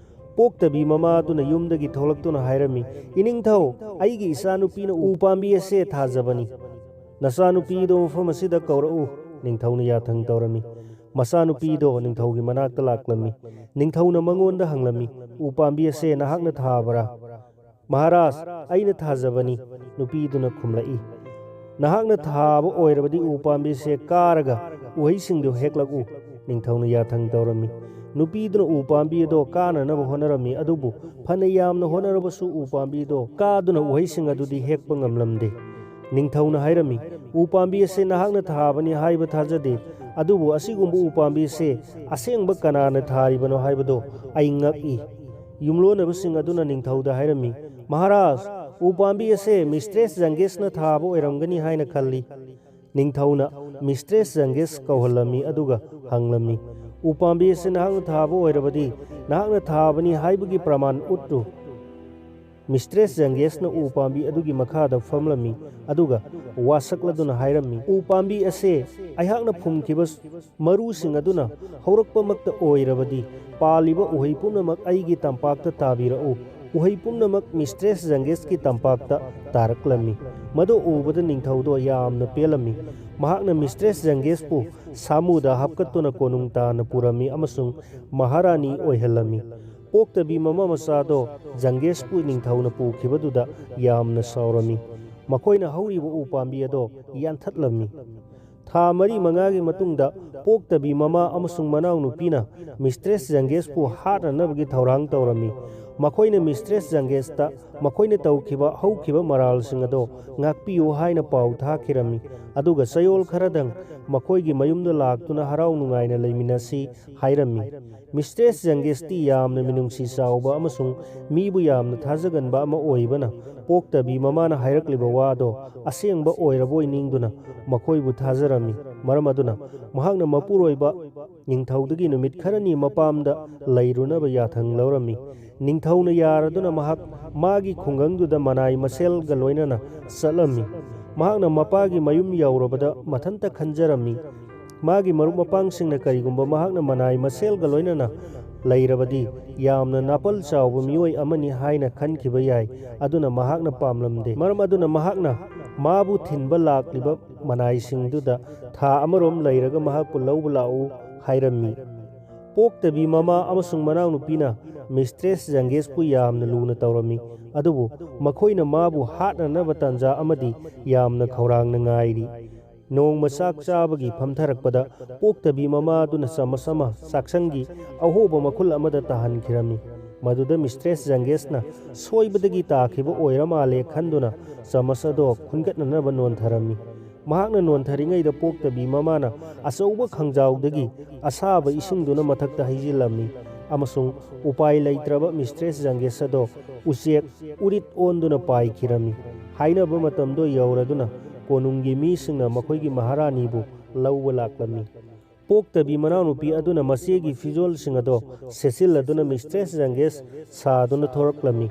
ꯄꯣꯛꯇꯕꯤ ꯃꯃꯥꯗꯨꯅ ꯌꯨꯝꯗꯒꯤ ꯊꯣꯛꯂꯛꯇꯨꯅ ꯍꯥꯏꯔꯝꯃꯤ, "ꯏꯅꯤꯡꯊꯧ, ꯑꯩꯒꯤ ꯏꯆꯥꯅꯨꯄꯤꯅ ꯎꯄꯥꯝꯕꯤ ꯑꯁꯦ ꯊꯥꯖꯕꯅꯤ꯫ ꯅꯆꯥꯅꯨꯄꯤꯗꯣ ꯃꯐꯝ ꯑꯁꯤꯗ ꯀꯧꯔꯛꯎ꯫" ꯅꯤꯡꯊꯧꯅ ꯌꯥꯊꯪ ꯇꯧꯔꯝꯃꯤ꯫ ꯃꯆꯥꯅꯨꯄꯤꯗꯣ ꯅꯤꯡꯊꯧꯒꯤ ꯃꯅꯥꯛꯇ ꯂꯥꯛꯂꯝꯃꯤ꯫ ꯅꯤꯡꯊꯧꯅ ꯃꯉꯣꯟꯗ ꯍꯪꯂꯝꯃꯤ, "ꯎꯄꯥꯝꯕꯤ ꯑꯁꯦ ꯅꯍꯥꯛꯅ ꯊꯥꯕ꯭ꯔꯥ?" "ꯃꯍꯥꯔꯥꯖ, ꯑꯩꯅ ꯊꯥꯖꯕꯅꯤ," ꯅꯨꯄꯤꯗꯨꯅ ꯈꯨꯝꯂꯛꯏ꯫ "ꯅꯍꯥꯛꯅ ꯊꯥꯕ ꯑꯣꯏꯔꯕꯗꯤ ꯎꯄꯥꯝꯕꯤꯁꯦ ꯀꯥꯔꯒ ꯎꯍꯩꯁꯤꯡꯗꯨ ꯍꯦꯛꯂꯛꯎ꯫" ꯅꯤꯡꯊꯧꯅ ꯌꯥꯊꯪ ꯇꯧꯔꯝꯃꯤ꯫ ꯅꯨꯄꯤꯗꯨꯅ ꯎꯄꯥꯝꯕꯤ ꯑꯗꯣ ꯀꯥꯅꯅꯕ ꯍꯣꯠꯅꯔꯝꯃꯤ, ꯑꯗꯨꯕꯨ ꯐꯅ ꯌꯥꯝꯅ ꯍꯣꯠꯅꯔꯕꯁꯨ ꯎꯄꯥꯝꯕꯤꯗꯣ ꯀꯥꯗꯨꯅ ꯎꯍꯩꯁꯤꯡ ꯑꯗꯨꯗꯤ ꯍꯦꯛꯄ ꯉꯝꯂꯝꯗꯦ꯫ ꯅꯤꯡꯊꯧꯅ ꯍꯥꯏꯔꯝꯃꯤ, "ꯎꯄꯥꯝꯕꯤ ꯑꯁꯦ ꯅꯍꯥꯛꯅ ꯊꯥꯕꯅꯤ ꯍꯥꯏꯕ ꯊꯥꯖꯗꯦ, ꯑꯗꯨꯕꯨ ꯑꯁꯤꯒꯨꯝꯕ ꯎꯄꯥꯝꯕꯤ ꯑꯁꯦ ꯑꯁꯦꯡꯕ ꯀꯅꯥꯅ ꯊꯥꯔꯤꯕꯅꯣ ꯍꯥꯏꯕꯗꯣ ꯑꯩ ꯉꯛꯏ꯫" ꯌꯨꯝꯂꯣꯟꯅꯕꯁꯤꯡ ꯑꯗꯨꯅ ꯅꯤꯡꯊꯧꯗ ꯍꯥꯏꯔꯝꯃꯤ, "ꯃꯍꯥꯔꯥꯖ, ꯎꯄꯥꯝꯕꯤ ꯑꯁꯦ ꯃꯤꯁꯇ꯭ꯔꯦꯁ ꯖꯪꯒꯦꯁꯅ ꯊꯥꯕ ꯑꯣꯏꯔꯝꯒꯅꯤ ꯍꯥꯏꯅ ꯈꯜꯂꯤ꯫" ꯅꯤꯡꯊꯧꯅ ꯃꯤꯁꯇ꯭ꯔꯦꯁ ꯖꯪꯒꯦꯁ ꯀꯧꯍꯜꯂꯝꯃꯤ, ꯑꯗꯨꯒ ꯍꯪꯂꯝꯃꯤ, "ꯎꯄꯥꯝꯕꯤ ꯑꯁꯤ ꯅꯍꯥꯛꯅ ꯊꯥꯕ ꯑꯣꯏꯔꯕꯗꯤ, ꯅꯍꯥꯛꯅ ꯊꯥꯕꯅꯤ ꯍꯥꯏꯕꯒꯤ ꯄ꯭ꯔꯃꯥꯟ ꯎꯠꯂꯨ꯫" ꯃꯤꯁꯇ꯭ꯔꯦꯁ ꯖꯪꯒꯦꯁꯅ ꯎꯄꯥꯝꯕꯤ ꯑꯗꯨꯒꯤ ꯃꯈꯥꯗ ꯐꯝꯂꯝꯃꯤ, ꯑꯗꯨꯒ ꯋꯥꯁꯛꯂꯗꯨꯅ ꯍꯥꯏꯔꯝꯃꯤ, "ꯎꯄꯥꯝꯕꯤ ꯑꯁꯦ ꯑꯩꯍꯥꯛꯅ ꯐꯨꯝꯈꯤꯕ ꯃꯔꯨꯁꯤꯡ ꯑꯗꯨꯅ ꯍꯧꯔꯛꯄꯃꯛꯇ ꯑꯣꯏꯔꯕꯗꯤ, ꯄꯥꯜꯂꯤꯕ ꯎꯍꯩ ꯄꯨꯝꯅꯃꯛ ꯑꯩꯒꯤ ꯇꯝꯄꯥꯛꯇ ꯇꯥꯕꯤꯔꯛꯎ꯫ ꯎꯍꯩ ꯄꯨꯝꯅꯃꯛ ꯃꯤꯁꯇ꯭ꯔꯦꯁ ꯖꯪꯒꯦꯁꯀꯤ ꯇꯝꯄꯥꯛꯇ ꯇꯥꯔꯛꯂꯝꯃꯤ꯫" ꯃꯗꯨ ꯎꯕꯗ ꯅꯤꯡꯊꯧꯗꯣ ꯌꯥꯝꯅ ꯄꯦꯜꯂꯝꯃꯤ꯫ ꯃꯍꯥꯛꯅ ꯃꯤꯁꯇ꯭ꯔꯦꯁ ꯖꯪꯒꯦꯁꯄꯨ ꯁꯥꯃꯨꯗ ꯍꯥꯞꯀꯠꯇꯨꯅ ꯀꯣꯅꯨꯡ ꯇꯥꯅ ꯄꯨꯔꯝꯃꯤ ꯑꯃꯁꯨꯡ ꯃꯍꯥꯔꯥꯅꯤ ꯑꯣꯏꯍꯜꯂꯝꯃꯤ꯫ ꯄꯣꯛꯇꯕꯤ ꯃꯃꯥ ꯃꯆꯥꯗꯣ ꯖꯪꯒꯦꯁꯄꯨ ꯅꯤꯡꯊꯧꯅ ꯄꯨꯈꯤꯕꯗꯨꯗ ꯌꯥꯝꯅ ꯁꯥꯎꯔꯝꯃꯤ꯫ ꯃꯈꯣꯏꯅ ꯍꯧꯔꯤꯕ ꯎ ꯄꯥꯝꯕꯤ ꯑꯗꯣ ꯌꯥꯟꯊꯠꯂꯝꯃꯤ꯫ ꯊꯥ ꯃꯔꯤ ꯃꯉꯥꯒꯤ ꯃꯇꯨꯡꯗ ꯄꯣꯛꯇꯕꯤ ꯃꯃꯥ ꯑꯃꯁꯨꯡ ꯃꯅꯥꯎꯅꯨꯄꯤꯅ ꯃꯤꯁꯇ꯭ꯔꯦꯁ ꯖꯪꯒꯦꯁꯄꯨ ꯍꯥꯠꯅꯅꯕꯒꯤ ꯊꯧꯔꯥꯡ ꯇꯧꯔꯝꯃꯤ꯫ ꯃꯈꯣꯏꯅ ꯃꯤꯁꯇ꯭ꯔꯦꯁ ꯖꯪꯒꯦꯁꯇ ꯃꯈꯣꯏꯅ ꯇꯧꯈꯤꯕ ꯍꯧꯈꯤꯕ ꯃꯔꯥꯜꯁꯤꯡ ꯑꯗꯣ ꯉꯥꯛꯄꯤꯌꯨ ꯍꯥꯏꯅ ꯄꯥꯎ ꯊꯥꯈꯤꯔꯝꯃꯤ꯫ ꯑꯗꯨꯒ ꯆꯌꯣꯜ ꯈꯔꯗꯪ ꯃꯈꯣꯏꯒꯤ ꯃꯌꯨꯝꯗ ꯂꯥꯛꯇꯨꯅ ꯍꯔꯥꯎ ꯅꯨꯡꯉꯥꯏꯅ ꯂꯩꯃꯤꯟꯅꯁꯤ ꯍꯥꯏꯔꯝꯃꯤ꯫ ꯃꯤꯁꯇ꯭ꯔꯦꯁ ꯖꯪꯒꯦꯁꯇꯤ ꯌꯥꯝꯅ ꯃꯤꯅꯨꯡꯁꯤ ꯆꯥꯎꯕ ꯑꯃꯁꯨꯡ ꯃꯤꯕꯨ ꯌꯥꯝꯅ ꯊꯥꯖꯒꯟꯕ ꯑꯃ ꯑꯣꯏꯕꯅ ꯄꯣꯛꯇꯕꯤ ꯃꯃꯥꯅ ꯍꯥꯏꯔꯛꯂꯤꯕ ꯋꯥꯗꯣ ꯑꯁꯦꯡꯕ ꯑꯣꯏꯔꯕꯣꯏ ꯅꯤꯡꯗꯨꯅ ꯃꯈꯣꯏꯕꯨ ꯊꯥꯖꯔꯝꯃꯤ꯫ ꯃꯔꯝ ꯑꯗꯨꯅ ꯃꯍꯥꯛꯅ ꯃꯄꯨꯔꯣꯏꯕ ꯅꯤꯡꯊꯧꯗꯒꯤ ꯅꯨꯃꯤꯠ ꯈꯔꯅꯤ ꯃꯄꯥꯝꯗ ꯂꯩꯔꯨꯅꯕ ꯌꯥꯊꯪ ꯂꯧꯔꯝꯃꯤ꯫ ꯅꯤꯡꯊꯧꯅ ꯌꯥꯔꯗꯨꯅ ꯃꯍꯥꯛ ꯃꯥꯒꯤ ꯈꯨꯡꯒꯪꯗꯨꯗ ꯃꯅꯥꯏ ꯃꯁꯦꯜꯒ ꯂꯣꯏꯅꯅ ꯆꯠꯂꯝꯃꯤ꯫ ꯃꯍꯥꯛꯅ ꯃꯄꯥꯒꯤ ꯃꯌꯨꯝ ꯌꯧꯔꯕꯗ ꯃꯊꯟꯇ ꯈꯟꯖꯔꯝꯃꯤ꯫ ꯃꯥꯒꯤ ꯃꯔꯨꯞ ꯃꯄꯥꯡꯁꯤꯡꯅ ꯀꯔꯤꯒꯨꯝꯕ ꯃꯍꯥꯛꯅ ꯃꯅꯥꯏ ꯃꯁꯦꯜꯒ ꯂꯣꯏꯅꯅ ꯂꯩꯔꯕꯗꯤ ꯌꯥꯝꯅ ꯅꯥꯄꯜ ꯆꯥꯎꯕ ꯃꯤꯑꯣꯏ ꯑꯃꯅꯤ ꯍꯥꯏꯅ ꯈꯟꯈꯤꯕ ꯌꯥꯏ꯫ ꯑꯗꯨꯅ ꯃꯍꯥꯛꯅ ꯄꯥꯝꯂꯝꯗꯦ꯫ ꯃꯔꯝ ꯑꯗꯨꯅ ꯃꯍꯥꯛꯅ ꯃꯥꯕꯨ ꯊꯤꯟꯕ ꯂꯥꯛꯂꯤꯕ ꯃꯅꯥꯏꯁꯤꯡꯗꯨꯗ ꯊꯥ ꯑꯃꯔꯣꯝ ꯂꯩꯔꯒ ꯃꯍꯥꯛꯄꯨ ꯂꯧꯕ ꯂꯥꯛꯎ ꯍꯥꯏꯔꯝꯃꯤ꯫ ꯄꯣꯛꯇꯕꯤ ꯃꯃꯥ ꯑꯃꯁꯨꯡ ꯃꯅꯥꯎꯅꯨꯄꯤꯅ ꯃꯤꯁꯇ꯭ꯔꯦꯁ ꯖꯪꯒꯦꯁꯄꯨ ꯌꯥꯝꯅ ꯂꯨꯅ ꯇꯧꯔꯝꯃꯤ, ꯑꯗꯨꯕꯨ ꯃꯈꯣꯏꯅ ꯃꯥꯕꯨ ꯍꯥꯠꯅꯅꯕ ꯇꯥꯟꯖꯥ ꯑꯃꯗꯤ ꯌꯥꯝꯅ ꯈꯧꯔꯥꯡꯅ ꯉꯥꯏꯔꯤ꯫ ꯅꯣꯡꯃ ꯆꯥꯛ ꯆꯥꯕꯒꯤ ꯐꯝꯊꯔꯛꯄꯗ ꯄꯣꯛꯇꯕꯤ ꯃꯃꯥꯗꯨꯅ ꯆꯃꯁ ꯑꯃ ꯆꯥꯛꯁꯪꯒꯤ ꯑꯍꯣꯕ ꯃꯈꯨꯜ ꯑꯃꯗ ꯇꯥꯍꯟꯈꯤꯔꯝꯃꯤ꯫ ꯃꯗꯨꯗ ꯃꯤꯁꯇ꯭ꯔꯦꯁ ꯖꯪꯒꯦꯁꯅ ꯁꯣꯏꯕꯗꯒꯤ ꯇꯥꯈꯤꯕ ꯑꯣꯏꯔ ꯃꯥꯜꯂꯦ ꯈꯟꯗꯨꯅ ꯆꯃꯁ ꯑꯗꯣ ꯈꯨꯟꯒꯠꯅꯅꯕ ꯅꯣꯟꯊꯔꯝꯃꯤ꯫ ꯃꯍꯥꯛꯅ ꯅꯣꯟꯊꯔꯤꯉꯩꯗ ꯄꯣꯛꯇꯕꯤ ꯃꯃꯥꯅ ꯑꯆꯧꯕ ꯈꯥꯡꯖꯥꯎꯗꯒꯤ ꯑꯁꯥꯕ ꯏꯁꯤꯡꯗꯨꯅ ꯃꯊꯛꯇ ꯍꯩꯖꯤꯜꯂꯝꯃꯤ ꯑꯃꯁꯨꯡ ꯎꯄꯥꯏ ꯂꯩꯇ꯭ꯔꯕ ꯃꯤꯁꯇ꯭ꯔꯦꯁ ꯖꯪꯒꯦꯁ ꯑꯗꯣ ꯎꯆꯦꯛ ꯎꯔꯤꯠ ꯑꯣꯟꯗꯨꯅ ꯄꯥꯏꯈꯤꯔꯝꯃꯤ꯫ ꯍꯥꯏꯅꯕ ꯃꯇꯝꯗꯣ ꯌꯧꯔꯗꯨꯅ ꯀꯣꯅꯨꯡꯒꯤ ꯃꯤꯁꯤꯡꯅ ꯃꯈꯣꯏꯒꯤ ꯃꯍꯥꯔꯥꯅꯤꯕꯨ ꯂꯧꯕ ꯂꯥꯛꯂꯝꯃꯤ꯫ ꯄꯣꯛꯇꯕꯤ ꯃꯅꯥꯎꯅꯨꯄꯤ ꯑꯗꯨꯅ ꯃꯆꯦꯒꯤ ꯐꯤꯖꯣꯜꯁꯤꯡ ꯑꯗꯣ ꯁꯦꯠꯆꯤꯜꯂꯗꯨꯅ ꯃꯤꯁꯇ꯭ꯔꯦꯁ ꯖꯪꯒꯦꯁ ꯁꯥꯗꯨꯅ ꯊꯣꯔꯛꯂꯝꯃꯤ꯫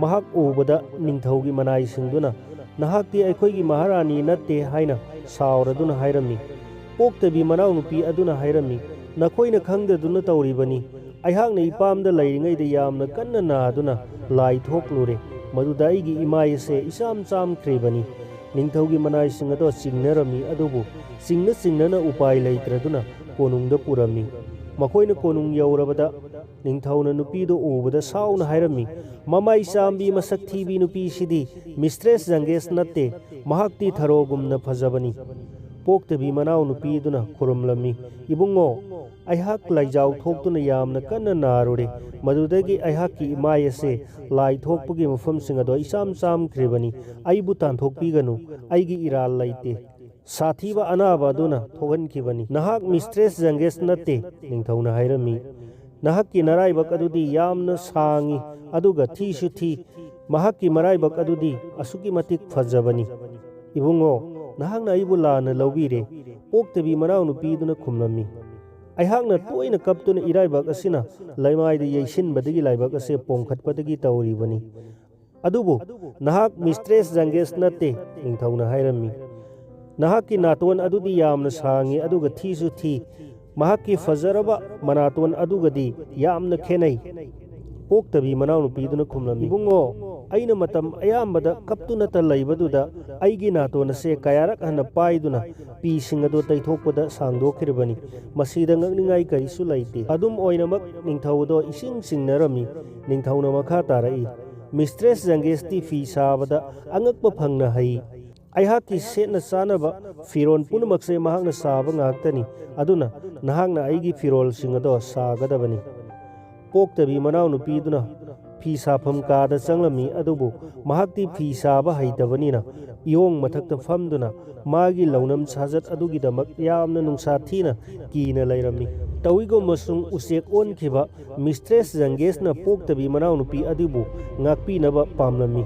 ꯃꯍꯥꯛ ꯎꯕꯗ ꯅꯤꯡꯊꯧꯒꯤ ꯃꯅꯥꯏꯁꯤꯡꯗꯨꯅ, "ꯅꯍꯥꯛꯇꯤ ꯑꯩꯈꯣꯏꯒꯤ ꯃꯍꯥꯔꯥꯅꯤ ꯅꯠꯇꯦ" ꯍꯥꯏꯅ ꯁꯥꯎꯔꯗꯨꯅ ꯍꯥꯏꯔꯝꯃꯤ꯫ ꯄꯣꯛꯇꯕꯤ ꯃꯅꯥꯎꯅꯨꯄꯤ ꯑꯗꯨꯅ ꯍꯥꯏꯔꯝꯃꯤ, "ꯅꯈꯣꯏꯅ ꯈꯪꯗꯗꯨꯅ ꯇꯧꯔꯤꯕꯅꯤ꯫ ꯑꯩꯍꯥꯛꯅ ꯏꯄꯥꯝꯗ ꯂꯩꯔꯤꯉꯩꯗ ꯌꯥꯝꯅ ꯀꯟꯅ ꯅꯥꯗꯨꯅ ꯂꯥꯏ ꯊꯣꯛꯂꯨꯔꯦ꯫ ꯃꯗꯨꯗ ꯑꯩꯒꯤ ꯏꯃꯥꯏ ꯑꯁꯦ ꯏꯆꯥꯝ ꯆꯥꯝꯈ꯭ꯔꯤꯕꯅꯤ꯫" ꯅꯤꯡꯊꯧꯒꯤ ꯃꯅꯥꯏꯁꯤꯡ ꯑꯗꯣ ꯆꯤꯡꯅꯔꯝꯃꯤ, ꯑꯗꯨꯕꯨ ꯆꯤꯡꯅ ꯆꯤꯡꯅꯅ ꯎꯄꯥꯏ ꯂꯩꯇ꯭ꯔꯗꯨꯅ ꯀꯣꯅꯨꯡꯗ ꯄꯨꯔꯝꯃꯤ꯫ ꯃꯈꯣꯏꯅ ꯀꯣꯅꯨꯡ ꯌꯧꯔꯕꯗ ꯅꯤꯡꯊꯧꯅ ꯅꯨꯄꯤꯗꯨ ꯎꯕꯗ ꯁꯥꯎꯅ ꯍꯥꯏꯔꯝꯃꯤ, "ꯃꯃꯥꯏ ꯆꯥꯝꯕꯤ ꯃꯁꯛ ꯊꯤꯕꯤ ꯅꯨꯄꯤꯁꯤꯗꯤ ꯃꯤꯁꯇ꯭ꯔꯦꯁ ꯖꯪꯒꯦꯁ ꯅꯠꯇꯦ, ꯃꯍꯥꯛꯇꯤ ꯊꯔꯣꯒꯨꯝꯅ ꯐꯖꯕꯅꯤ꯫" ꯄꯣꯛꯇꯕꯤ ꯃꯅꯥꯎ ꯅꯨꯄꯤꯗꯨꯅ ꯈꯨꯔꯨꯝꯂꯝꯃꯤ, "ꯏꯕꯨꯡꯉꯣ, ꯑꯩꯍꯥꯛ ꯂꯥꯏꯖꯥꯎ ꯊꯣꯛꯇꯨꯅ ꯌꯥꯝꯅ ꯀꯟꯅ ꯅꯥꯔꯨꯔꯦ꯫ ꯃꯗꯨꯗꯒꯤ ꯑꯩꯍꯥꯛꯀꯤ ꯏꯃꯥꯏ ꯑꯁꯦ ꯂꯥꯏ ꯊꯣꯛꯄꯒꯤ ꯃꯐꯝꯁꯤꯡ ꯑꯗꯣ ꯏꯆꯥꯝ ꯆꯥꯝꯈ꯭ꯔꯤꯕꯅꯤ꯫ ꯑꯩꯕꯨ ꯇꯥꯟꯊꯣꯛꯄꯤꯒꯅꯨ, ꯑꯩꯒꯤ ꯏꯔꯥꯜ ꯂꯩꯇꯦ꯫ ꯁꯥꯊꯤꯕ ꯑꯅꯥꯕ ꯑꯗꯨꯅ ꯊꯣꯛꯍꯟꯈꯤꯕꯅꯤ꯫ ꯅꯍꯥꯛ ꯃꯤꯁꯇ꯭ꯔꯦꯁ ꯖꯪꯒꯦꯁ ꯅꯠꯇꯦ," ꯅꯤꯡꯊꯧꯅ ꯍꯥꯏꯔꯝꯃꯤ꯫ "ꯅꯍꯥꯛꯀꯤ ꯅꯔꯥꯏꯕꯛ ꯑꯗꯨꯗꯤ ꯌꯥꯝꯅ ꯁꯥꯡꯏ, ꯑꯗꯨꯒ ꯊꯤꯁꯨ ꯊꯤ꯫ ꯃꯍꯥꯛꯀꯤ ꯃꯔꯥꯏꯕꯛ ꯑꯗꯨꯗꯤ ꯑꯁꯨꯛꯀꯤ ꯃꯇꯤꯛ ꯐꯖꯕꯅꯤ꯫" "ꯏꯕꯨꯡꯉꯣ, ꯅꯍꯥꯛꯅ ꯑꯩꯕꯨ ꯂꯥꯟꯅ ꯂꯧꯕꯤꯔꯦ," ꯄꯣꯛꯇꯕꯤ ꯃꯅꯥꯎ ꯅꯨꯄꯤꯗꯨꯅ ꯈꯨꯝꯂꯝꯃꯤ꯫ "ꯑꯩꯍꯥꯛꯅ ꯇꯣꯏꯅ ꯀꯞꯇꯨꯅ ꯏꯔꯥꯏꯕꯛ ꯑꯁꯤꯅ ꯂꯩꯃꯥꯏꯗ ꯌꯩꯁꯤꯟꯕꯗꯒꯤ ꯂꯥꯏꯕꯛ ꯑꯁꯦ ꯄꯣꯝꯈꯠꯄꯗꯒꯤ ꯇꯧꯔꯤꯕꯅꯤ꯫ ꯑꯗꯨꯕꯨ ꯅꯍꯥꯛ ꯃꯤꯁꯇ꯭ꯔꯦꯁ ꯖꯪꯒꯦꯁ ꯅꯠꯇꯦ," ꯅꯤꯡꯊꯧꯅ ꯍꯥꯏꯔꯝꯃꯤ꯫ "ꯅꯍꯥꯛꯀꯤ ꯅꯥꯇꯣꯟ ꯑꯗꯨꯗꯤ ꯌꯥꯝꯅ ꯁꯥꯡꯏ, ꯑꯗꯨꯒ ꯊꯤꯁꯨ ꯊꯤ꯫ ꯃꯍꯥꯛꯀꯤ ꯐꯖꯔꯕ ꯃꯅꯥꯇꯣꯟ ꯑꯗꯨꯒꯗꯤ ꯌꯥꯝꯅ ꯈꯦꯠꯅꯩ꯫" ꯄꯣꯛꯇꯕꯤ ꯃꯅꯥꯎꯅꯨꯄꯤꯗꯨꯅ ꯈꯨꯝꯂꯝꯃꯤ, "ꯏꯕꯨꯡꯉꯣ, ꯑꯩꯅ ꯃꯇꯝ ꯑꯌꯥꯝꯕꯗ ꯀꯞꯇꯨꯅꯇ ꯂꯩꯕꯗꯨꯗ ꯑꯩꯒꯤ ꯅꯥꯇꯣꯟ ꯑꯁꯦ ꯀꯌꯥꯔꯛ ꯍꯟꯅ ꯄꯥꯏꯗꯨꯅ ꯄꯤꯁꯤꯡ ꯑꯗꯨ ꯇꯩꯊꯣꯛꯄꯗ ꯁꯥꯡꯗꯣꯛꯈ꯭ꯔꯤꯕꯅꯤ꯫ ꯃꯁꯤꯗ ꯉꯛꯅꯤꯡꯉꯥꯏ ꯀꯔꯤꯁꯨ ꯂꯩꯇꯦ꯫" ꯑꯗꯨꯝ ꯑꯣꯏꯅꯃꯛ ꯅꯤꯡꯊꯧ ꯑꯗꯣ ꯏꯁꯤꯡ ꯆꯤꯡꯅꯔꯝꯃꯤ꯫ ꯅꯤꯡꯊꯧꯅ ꯃꯈꯥ ꯇꯥꯔꯛꯏ, "ꯃꯤꯁꯇ꯭ꯔꯦꯁ ꯖꯪꯒꯦꯁꯇꯤ ꯐꯤ ꯁꯥꯕꯗ ꯑꯉꯛꯄ ꯐꯪꯅ ꯍꯩ꯫ ꯑꯩꯍꯥꯛꯀꯤ ꯁꯦꯠꯅ ꯆꯥꯅꯕ ꯐꯤꯔꯣꯜ ꯄꯨꯝꯅꯃꯛꯁꯦ ꯃꯍꯥꯛꯅ ꯁꯥꯕ ꯉꯥꯛꯇꯅꯤ꯫ ꯑꯗꯨꯅ ꯅꯍꯥꯛꯅ ꯑꯩꯒꯤ ꯐꯤꯔꯣꯜꯁꯤꯡ ꯑꯗꯣ ꯁꯥꯒꯗꯕꯅꯤ꯫" ꯄꯣꯛꯇꯕꯤ ꯃꯅꯥꯎꯅꯨꯄꯤꯗꯨꯅ ꯐꯤ ꯁꯥꯐꯝ ꯀꯥꯗ ꯆꯪꯂꯝꯃꯤ, ꯑꯗꯨꯕꯨ ꯃꯍꯥꯛꯇꯤ ꯐꯤ ꯁꯥꯕ ꯍꯩꯇꯕꯅꯤꯅ ꯏꯌꯣꯡ ꯃꯊꯛꯇ ꯐꯝꯗꯨꯅ ꯃꯥꯒꯤ ꯂꯧꯅꯝ ꯁꯥꯖꯠ ꯑꯗꯨꯒꯤꯗꯃꯛ ꯌꯥꯝꯅ ꯅꯨꯡꯁꯥ ꯊꯤꯅ ꯀꯤꯅ ꯂꯩꯔꯝꯃꯤ꯫ ꯇꯧꯏꯒꯨꯝꯕꯁꯨꯡ ꯎꯆꯦꯛ ꯑꯣꯟꯈꯤꯕ ꯃꯤꯁꯇ꯭ꯔꯦꯁ ꯖꯪꯒꯦꯁꯅ ꯄꯣꯛꯇꯕꯤ ꯃꯅꯥꯎꯅꯨꯄꯤ ꯑꯗꯨꯕꯨ ꯉꯥꯛꯄꯤꯅꯕ ꯄꯥꯝꯂꯝꯃꯤ꯫